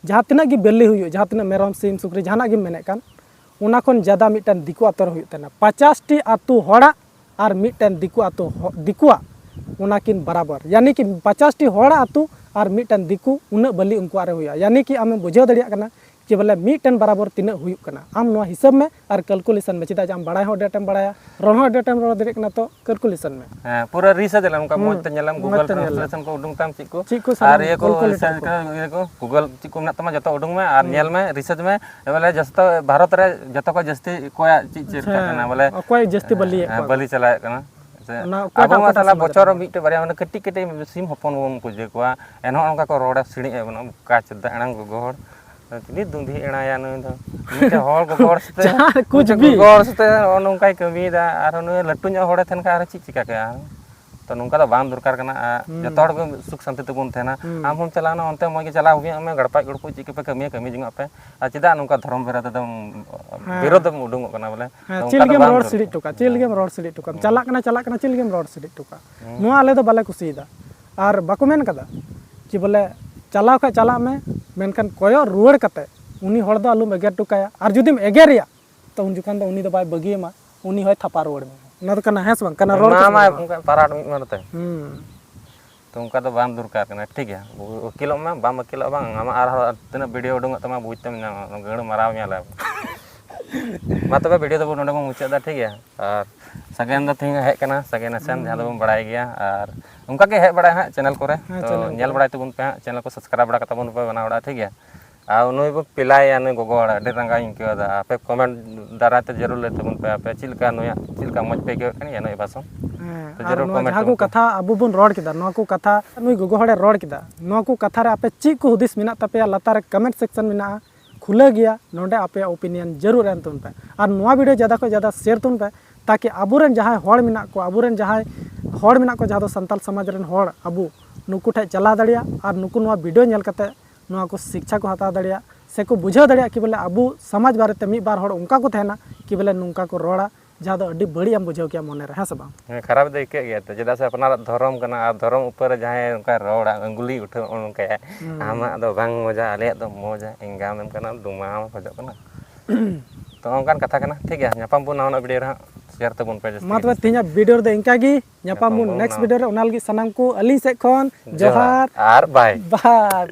ᱡᱟᱦᱟᱸ ᱛᱤᱱᱟᱹᱜ ᱜᱮ ᱵᱟᱹᱞᱤ ᱦᱩᱭᱩᱜ, ᱡᱟᱦᱟᱸ ᱛᱤᱱᱟᱹᱜ ᱢᱮᱨᱚᱢ, ᱥᱤᱢ, ᱥᱩᱠᱨᱤ, ᱡᱟᱦᱟᱱᱟᱜ ᱜᱮᱢ ᱢᱮᱱᱮᱫ ᱠᱟᱱ, ᱚᱱᱟ ᱠᱷᱚᱱ ᱡᱟᱫᱟ ᱢᱤᱫᱴᱮᱱ ᱫᱤᱠᱩ ᱟᱛᱳ ᱨᱮ ᱦᱩᱭᱩᱜ ᱛᱟᱦᱮᱱᱟ᱾ ᱯᱚᱪᱟᱥ ᱴᱤ ᱟᱛᱳ ᱦᱚᱲᱟᱜ ᱟᱨ ᱢᱤᱫᱴᱮᱱ ᱫᱤᱠᱩ ᱟᱛᱳ ᱦᱚ-, ᱫᱤᱠᱩᱣᱟᱜ, ᱚᱱᱟ ᱠᱤᱱ ᱵᱟᱨᱟᱵᱚᱨ᱾ ᱭᱟᱱᱤ ᱠᱤ ᱯᱚᱪᱟᱥ ᱴᱤ ᱦᱚᱲᱟᱜ ᱟᱛᱳ ᱟᱨ ᱢᱤᱫᱴᱮᱱ ᱫᱤᱠᱩ, ᱩᱱᱟᱹᱜ ᱵᱟᱹᱞᱤ ᱩᱱᱠᱩᱣᱟᱜ ᱨᱮ ᱦᱩᱭᱩᱜᱼᱟ᱾ ᱭᱟᱱᱤ ᱠᱤ ᱟᱢᱮᱢ ᱵᱩᱡᱷᱟᱹᱣ ᱫᱟᱲᱮᱭᱟᱜ ᱠᱟᱱᱟ ᱡᱮ ᱵᱚᱞᱮ ᱢᱤᱫᱴᱮᱱ ᱵᱟᱨᱟᱵᱚᱨ ᱛᱤᱱᱟᱹᱜ ᱦᱩᱭᱩᱜ ᱠᱟᱱᱟ᱾ ᱟᱢ ᱱᱚᱣᱟ ᱦᱤᱥᱟᱹᱵ ᱢᱮ ᱟᱨ ᱠᱟᱞᱠᱩᱞᱮᱥᱚᱱ ᱢᱮ, ᱪᱮᱫᱟᱜ ᱡᱮ ᱟᱢ ᱵᱟᱲᱟᱭ ᱦᱚᱸ ᱟᱹᱰᱤ ᱟᱸᱴᱮᱢ ᱵᱟᱲᱟᱭᱟ, ᱨᱚᱲ ᱦᱚᱸ ᱟᱹᱰᱤ ᱟᱸᱴᱮᱢ ᱨᱚᱲ ᱫᱟᱲᱮᱭᱟᱜ ᱠᱟᱱᱟ, ᱛᱚ ᱠᱟᱞᱠᱩᱞᱮᱥᱚᱱ ᱢᱮ᱾ ᱦᱮᱸ, ᱯᱩᱨᱟᱹ ᱨᱤᱥᱟᱨᱪ ᱞᱮᱢ, ᱚᱱᱠᱟ ᱦᱩᱸ, ᱢᱚᱡᱽ ᱛᱮ ᱧᱮᱞᱟᱢ, ᱢᱚᱡᱽ Google ᱛᱮ ᱧᱮᱞ ᱞᱮᱢ᱾ Translation ᱠᱚ ᱩᱰᱩᱝ ᱛᱟᱢ, ᱪᱮᱫ ᱠᱚ, ᱪᱮᱫ ᱠᱚ ᱟᱨ ᱥᱟᱱᱟᱢ ᱤᱭᱟᱹ ᱠᱚ calculator research ᱠᱚ᱾ ᱠᱚ, ᱤᱭᱟᱹ ᱠᱚ, Google ᱪᱮᱫ ᱠᱚ ᱢᱮᱱᱟᱜ ᱛᱟᱢᱟ ᱡᱚᱛᱚ ᱩᱰᱩᱝ ᱢᱮ, ᱟᱨ ᱦᱩᱸ᱾ ᱧᱮᱞ ᱢᱮ, ᱨᱤᱥᱟᱨᱪ ᱢᱮ, ᱵᱚᱞᱮ ᱡᱚᱛᱚ ᱵᱷᱟᱨᱚᱛ ᱨᱮ ᱡᱚᱛᱚ ᱠᱷᱚᱱ ᱡᱟᱹᱥᱛᱤ ᱚᱠᱚᱭᱟᱜ ᱪᱮᱫ ᱪᱮᱫ ᱦᱮᱸ, ᱠᱟᱱᱟ, ᱵᱚᱞᱮ ᱚᱠᱚᱭ ᱡᱟᱹᱥᱛᱤ ᱵᱟᱹᱞᱤᱭᱮᱫ ᱦᱮᱸ, ᱠᱚᱣᱟ ᱵᱟᱹᱞᱤ ᱠᱚ᱾ ᱪᱟᱞᱟᱣᱮᱫ ᱠᱟᱱᱟ᱾ ᱥᱮ ᱚᱱᱟ ᱚᱠᱚᱭᱴᱟᱜ ᱟᱵᱚ ᱢᱟ ᱚᱠᱚᱭᱴᱟᱜ ᱥᱟᱞᱟ ᱥᱚᱢᱟᱡᱽ ᱵᱚᱪᱷᱚᱨ ᱨᱮ ᱨᱮ? ᱢᱤᱫᱴᱮᱡ ᱵᱟᱨᱭᱟ ᱢᱟᱱᱮ ᱠᱟᱹᱴᱤᱡ ᱠᱟᱹᱴᱤᱡ ᱥᱤᱢ ᱦᱚᱯᱚᱱ ᱵᱚᱱ ᱯᱩᱡᱟᱹ ᱠᱚᱣᱟ, ᱮᱱᱦᱚᱸ ᱚᱱᱠᱟ ᱠᱚ ᱨᱚᱲᱟ, ᱥᱤᱲᱤᱡ ᱮ ᱵᱚᱱᱟ, ᱚᱠᱟ ᱪᱮᱫ ᱟᱲᱟᱝ ᱜᱚᱜᱚ ᱦᱚᱲ᱾ ᱪᱤᱞᱤ ᱫᱩᱸᱫᱷᱤ ᱮᱲᱟᱭᱟ ᱱᱩᱭ ᱫᱚ? ᱢᱤᱫᱴᱮᱱ ᱦᱚᱲ ᱜᱚᱜᱚ ᱦᱚᱲ ᱥᱟᱛᱮ, ᱡᱟᱦᱟᱸ ᱠᱩᱪ ᱢᱤᱫᱴᱮᱱ ᱵᱷᱤ᱾ ᱜᱚᱜᱚ ᱦᱚᱲ ᱥᱟᱛᱮ ᱱᱚᱜᱼᱚ ᱱᱚᱝᱠᱟᱭ ᱠᱟᱹᱢᱤᱭᱮᱫᱟ, ᱟᱨᱦᱚᱸ ᱱᱩᱭ ᱞᱟᱹᱴᱩ ᱧᱚᱜ ᱦᱚᱲᱮ ᱛᱟᱦᱮᱱ ᱠᱷᱟᱱ ᱟᱨᱦᱚᱸ ᱪᱮᱫ ᱪᱤᱠᱟ ᱠᱟᱭᱟ? ᱛᱚ ᱱᱚᱝᱠᱟ ᱫᱚ ᱵᱟᱝ ᱫᱚᱨᱠᱟᱨ ᱠᱟᱱᱟ᱾ ᱟᱨ ᱦᱩᱸ᱾ ᱡᱚᱛᱚ ᱦᱚᱲ ᱜᱮ ᱥᱩᱠ ᱥᱟᱱᱛᱤ ᱛᱮᱵᱚᱱ ᱛᱟᱦᱮᱱᱟ᱾ ᱦᱩᱸ᱾ ᱟᱢ ᱦᱚᱸᱢ ᱪᱟᱞᱟᱣ ᱱᱟ ᱚᱱᱛᱮ, ᱢᱚᱡᱽ ᱜᱮ ᱪᱟᱞᱟᱣ ᱦᱩᱭᱩᱜ ᱢᱮ, ᱜᱟᱲᱯᱟᱭ ᱜᱩᱲᱯᱩᱡ ᱪᱮᱫ ᱠᱚᱯᱮ ᱠᱟᱹᱢᱤᱭᱟ ᱠᱟᱹᱢᱤ ᱡᱚᱝᱟᱜ ᱯᱮ, ᱟᱨ ᱪᱮᱫᱟᱜ ᱱᱚᱝᱠᱟ ᱫᱷᱚᱨᱚᱢ ᱵᱮᱨᱟ ᱛᱮᱫᱚᱢ ᱦᱮᱸ᱾ ᱵᱤᱨᱳᱫᱷ ᱮᱢ ᱩᱰᱩᱝᱚᱜ ᱠᱟᱱᱟ ᱵᱚᱞᱮ? ᱦᱮᱸ, ᱛᱚ ᱪᱮᱫ ᱚᱱᱠᱟ ᱫᱚ ᱞᱟᱹᱜᱤᱫ ᱮᱢ ᱵᱟᱝ ᱨᱚᱲ ᱫᱚᱨᱠᱟᱨ᱾ ᱥᱤᱲᱤᱡ ᱦᱚᱴᱚ ᱠᱟᱜᱼᱟ? ᱪᱮᱫ ᱞᱟᱹᱜᱤᱫ ᱮᱢ ᱨᱚᱲ ᱥᱤᱲᱤᱡ ᱦᱚᱴᱚ ᱠᱟᱜᱼᱟ? ᱦᱩᱸ᱾ ᱪᱟᱞᱟᱜ ᱠᱟᱱᱟ, ᱪᱟᱞᱟᱜ ᱠᱟᱱᱟ, ᱪᱮᱫ ᱞᱟᱹᱜᱤᱫ ᱮᱢ ᱨᱚᱲ ᱥᱤᱲᱤᱡ ᱦᱚᱴᱚ ᱠᱟᱜᱼᱟ? ᱦᱩᱸ᱾ ᱱᱚᱣᱟ ᱟᱞᱮ ᱫᱚ ᱵᱟᱞᱮ ᱠᱩᱥᱤᱭᱮᱫᱟ᱾ ᱟᱨ ᱵᱟᱠᱚ ᱢᱮᱱ ᱠᱟᱫᱟ ᱠᱤ ᱵᱚᱞᱮ ᱪᱟᱞᱟᱣ ᱠᱷᱟᱡ ᱪᱟᱞᱟᱜ ᱢᱮ, ᱢᱮᱱᱠᱷᱟᱱ ᱠᱚᱭᱚᱜ ᱨᱩᱣᱟᱹᱲ ᱠᱟᱛᱮ ᱩᱱᱤ ᱦᱚᱲ ᱫᱚ ᱟᱞᱚᱢ ᱮᱜᱮᱨ ᱦᱚᱴᱚ ᱠᱟᱭᱟ᱾ ᱟᱨ ᱡᱩᱫᱤᱢ ᱮᱜᱮᱨᱮᱭᱟ, ᱛᱚ ᱩᱱ ᱡᱚᱠᱷᱚᱱ ᱫᱚ ᱩᱱᱤ ᱫᱚ ᱵᱟᱭ ᱵᱟᱹᱜᱤᱭᱟᱢᱟ, ᱩᱱᱤ ᱦᱚᱸᱭ ᱛᱷᱟᱯᱟ ᱨᱩᱣᱟᱹᱲ ᱢᱮᱭᱟ᱾ ᱚᱱᱟ ᱫᱚ ᱠᱟᱱᱟ, ᱦᱮᱸ ᱥᱮ ᱵᱟᱝ? ᱠᱟᱱᱟ ᱨᱚᱲ ᱚᱱᱟ ᱠᱟᱛᱷᱟ ᱢᱟ ᱥᱮ ᱵᱟᱝ? ᱚᱱᱠᱟ ᱯᱟᱨᱟᱴ ᱢᱤᱫ ᱢᱟ ᱱᱚᱛᱮ᱾ ᱦᱩᱸ᱾ ᱛᱚ ᱚᱱᱠᱟ ᱫᱚ ᱵᱟᱝ ᱫᱚᱨᱠᱟᱨ ᱠᱟᱱᱟ, ᱴᱷᱤᱠ ᱜᱮᱭᱟ? ᱩᱠᱤᱞᱚᱜ ᱢᱮ, ᱵᱟᱢ ᱩᱠᱤᱞᱚᱜᱼᱟ ᱵᱟᱝ, ᱟᱢᱟᱜ ᱟᱨᱦᱚᱸ ᱛᱤᱱᱟᱹᱜ ᱵᱷᱤᱰᱤᱭᱳ ᱩᱰᱩᱝᱚᱜ ᱛᱟᱢᱟ, ᱵᱩᱡᱽ ᱛᱮᱢ ᱧᱟᱢᱟ, ᱜᱟᱹᱲ ᱢᱟᱨᱟᱣ ᱢᱮᱭᱟ ᱞᱮ᱾ ᱢᱟ ᱛᱚᱵᱮ ᱵᱷᱤᱰᱤᱭᱳ ᱫᱚᱵᱚᱱ ᱱᱚᱰᱮ ᱵᱚᱱ ᱢᱩᱪᱟᱹᱫ ᱮᱫᱟ, ᱴᱷᱤᱠ ᱜᱮᱭᱟ? ᱟᱨ ᱥᱟᱜᱮᱱ ᱫᱚ ᱛᱮᱦᱮᱧ ᱦᱮᱡ ᱠᱟᱱᱟ, ᱥᱟᱜᱮᱱ ᱮᱥᱮᱱ, ᱦᱩᱸ᱾ ᱡᱟᱦᱟᱸ ᱫᱚᱵᱚᱱ ᱵᱟᱲᱟᱭ ᱜᱮᱭᱟ, ᱟᱨ ᱚᱱᱠᱟ ᱜᱮ ᱦᱮᱡ ᱵᱟᱲᱟᱭᱟ ᱦᱟᱸᱜ ᱪᱮᱱᱮᱞ ᱠᱚᱨᱮ᱾ ᱦᱮᱸ, ᱛᱚ ᱪᱮᱱᱮᱞ ᱧᱮᱞ ᱠᱚᱨᱮ᱾ ᱵᱟᱲᱟᱭ ᱛᱟᱵᱚᱱ ᱯᱮ ᱦᱟᱸᱜ, ᱪᱮᱱᱮᱞ ᱠᱚ ᱥᱟᱵᱥᱠᱨᱟᱭᱤᱵ ᱵᱟᱲᱟ ᱠᱟᱛᱟ ᱵᱚᱱ ᱯᱮ ᱵᱟᱱᱟ ᱦᱚᱲ, ᱴᱷᱤᱠ ᱜᱮᱭᱟ? ᱟᱨ ᱱᱩᱭ ᱵᱚ ᱯᱮᱞᱟᱭᱟ, ᱱᱩᱭ ᱜᱚᱜᱚ ᱦᱚᱲ, ᱟᱹᱰᱤ ᱨᱟᱸᱜᱟᱣᱤᱧ ᱟᱹᱭᱠᱟᱹᱣ ᱮᱫᱟ᱾ ᱟᱯᱮ ᱠᱚᱢᱮᱱᱴ ᱫᱟᱨᱟᱭ ᱛᱮ ᱡᱟᱹᱨᱩᱲ ᱞᱟᱹᱭ ᱛᱟᱵᱚᱱ ᱯᱮ, ᱟᱯᱮ ᱪᱮᱫ ᱞᱮᱠᱟ ᱱᱩᱭᱟᱜ, ᱪᱮᱫ ᱞᱮᱠᱟ ᱢᱚᱡᱽ ᱯᱮ ᱟᱹᱭᱠᱟᱹᱣᱮᱫ ᱠᱟᱱ ᱜᱮᱭᱟ ᱱᱩᱭ ᱵᱷᱟᱥᱚᱱ? ᱦᱮᱸ, ᱛᱚ ᱟᱨ ᱡᱟᱹᱨᱩᱲ ᱱᱚᱣᱟ ᱠᱚᱢᱮᱱᱴ ᱡᱟᱦᱟᱸ ᱠᱚ ᱛᱟᱵᱚᱱ ᱯᱮ᱾ ᱠᱟᱛᱷᱟ ᱟᱵᱚ ᱵᱚᱱ ᱨᱚᱲ ᱠᱮᱫᱟ, ᱱᱚᱣᱟ ᱠᱚ ᱠᱟᱛᱷᱟ ᱱᱩᱭ ᱜᱚᱜᱚ ᱦᱚᱲᱮ ᱨᱚᱲ ᱠᱮᱫᱟ, ᱱᱚᱣᱟ ᱠᱚ ᱠᱟᱛᱷᱟ ᱨᱮ ᱟᱯᱮ ᱪᱮᱫ ᱠᱚ ᱦᱩᱫᱤᱥ ᱢᱮᱱᱟᱜ ᱛᱟᱯᱮᱭᱟ? ᱞᱟᱛᱟᱨ ᱨᱮ ᱠᱚᱢᱮᱱᱴ ᱥᱮᱠᱥᱚᱱ ᱢᱮᱱᱟᱜᱼᱟ, ᱠᱷᱩᱞᱟᱹ ᱜᱮᱭᱟ, ᱱᱚᱰᱮ ᱟᱯᱮᱭᱟᱜ ᱳᱯᱤᱱᱤᱭᱚᱱ ᱡᱟᱹᱨᱩᱲ ᱮᱢ ᱛᱟᱵᱚᱱ ᱯᱮ᱾ ᱟᱨ ᱱᱚᱣᱟ ᱵᱷᱤᱰᱤᱭᱳ ᱡᱟᱫᱟ ᱠᱷᱚᱱ ᱡᱟᱫᱟ ᱥᱮᱭᱟᱨ ᱛᱟᱵᱚᱱ ᱯᱮ, ᱛᱟᱠᱤ ᱟᱵᱚᱨᱮᱱ ᱡᱟᱦᱟᱸᱭ ᱦᱚᱲ ᱢᱮᱱᱟᱜ ᱠᱚᱣᱟ, ᱟᱵᱚᱨᱮᱱ ᱡᱟᱦᱟᱸᱭ ᱦᱚᱲ ᱢᱮᱱᱟᱜ ᱠᱚᱣᱟ, ᱡᱟᱦᱟᱸ ᱫᱚ ᱥᱟᱱᱛᱟᱞ ᱥᱚᱢᱟᱡᱽ ᱨᱮᱱ ᱦᱚᱲ, ᱟᱵᱚ ᱱᱩᱠᱩ ᱴᱷᱮᱱ ᱪᱟᱞᱟᱣ ᱫᱟᱲᱮᱭᱟᱜᱼᱟ ᱟᱨ ᱱᱩᱠᱩ ᱱᱚᱣᱟ ᱵᱷᱤᱰᱤᱭᱳ ᱧᱮᱞ ᱠᱟᱛᱮ ᱱᱚᱣᱟ ᱠᱚ ᱥᱤᱠᱪᱷᱟ ᱠᱚ ᱦᱟᱛᱟᱣ ᱫᱟᱲᱮᱭᱟᱜ ᱥᱮ ᱠᱚ ᱵᱩᱡᱷᱟᱹᱣ ᱫᱟᱲᱮᱭᱟᱜ ᱠᱤ ᱵᱚᱞᱮ ᱟᱵᱚ ᱥᱚᱢᱟᱡᱽ ᱵᱟᱨᱮᱛᱮ ᱢᱤᱫ ᱵᱟᱨ ᱦᱚᱲ ᱚᱱᱠᱟ ᱠᱚ ᱛᱟᱦᱮᱱᱟ ᱠᱤ ᱵᱚᱞᱮ ᱱᱚᱝᱠᱟ ᱠᱚ ᱨᱚᱲᱟ, ᱡᱟᱦᱟᱸ ᱫᱚ ᱟᱹᱰᱤ ᱵᱟᱹᱲᱤᱡ ᱮᱢ ᱵᱩᱡᱷᱟᱹᱣ ᱠᱮᱭᱟ ᱢᱚᱱᱮ ᱨᱮ, ᱦᱮᱸ ᱥᱮ ᱵᱟᱝ? ᱦᱮᱸ, ᱠᱷᱟᱨᱟᱯ ᱫᱚ ᱟᱹᱭᱠᱟᱹᱜ ᱜᱮᱭᱟ ᱛᱚ, ᱪᱮᱫᱟᱜ ᱥᱮ ᱟᱯᱱᱟᱨᱟᱜ ᱫᱷᱚᱨᱚᱢ ᱠᱟᱱᱟ ᱟᱨ ᱫᱷᱚᱨᱚᱢ ᱩᱯᱚᱨ ᱨᱮ ᱡᱟᱦᱟᱸᱭ ᱚᱱᱠᱟᱭ ᱨᱚᱲᱟ, ᱟᱹᱝᱜᱩᱞᱤ ᱩᱴᱷᱟᱹᱣ ᱱᱚᱜᱼᱚ ᱱᱚᱝᱠᱟᱭᱟ, ᱦᱩᱸ᱾ ᱟᱢᱟᱜ ᱫᱚ ᱵᱟᱝ ᱢᱚᱡᱟ, ᱟᱞᱮᱭᱟᱜ ᱫᱚ ᱢᱚᱡᱟ, ᱮᱸᱜᱟᱢ ᱮᱢ ᱠᱟᱱᱟ, ᱰᱩᱢᱟᱣ ᱠᱷᱚᱡᱚᱜ ᱠᱟᱱᱟ᱾ ᱛᱚ ᱚᱱᱠᱟᱱ ᱠᱟᱛᱷᱟ ᱠᱟᱱᱟ, ᱴᱷᱤᱠ ᱜᱮᱭᱟ, ᱧᱟᱯᱟᱢ ᱵᱚᱱ ᱱᱟᱣᱟᱱᱟᱜ ᱵᱷᱤᱰᱤᱭᱳ ᱨᱮ ᱦᱟᱸᱜ, ᱥᱮᱭᱟᱨ ᱛᱟᱵᱚᱱ ᱯᱮ ᱡᱟᱹᱥᱛᱤ ᱢᱟ ᱛᱚᱵᱮ ᱜᱮ ᱡᱟᱹᱥᱛᱤ᱾ ᱛᱮᱦᱮᱧᱟᱜ ᱵᱷᱤᱰᱤᱭᱳ ᱨᱮᱫᱚ ᱤᱱᱠᱟ ᱜᱮ, ᱧᱟᱯᱟᱢ ᱧᱟᱯᱟᱢ ᱵᱚᱱ ᱵᱚᱱ ᱱᱮᱠᱥᱴ ᱱᱟᱣᱟ᱾ ᱵᱷᱤᱰᱤᱭᱳ ᱨᱮ, ᱚᱱᱟ ᱞᱟᱹᱜᱤᱫ ᱥᱟᱱᱟᱢ ᱠᱚ ᱟᱹᱞᱤᱧ ᱥᱮᱫ ᱠᱷᱚᱱ ᱡᱚᱦᱟᱨ᱾ ᱡᱚᱦᱟᱨ ᱟᱨ ᱵᱟᱭ᱾ ᱵᱟᱭ᱾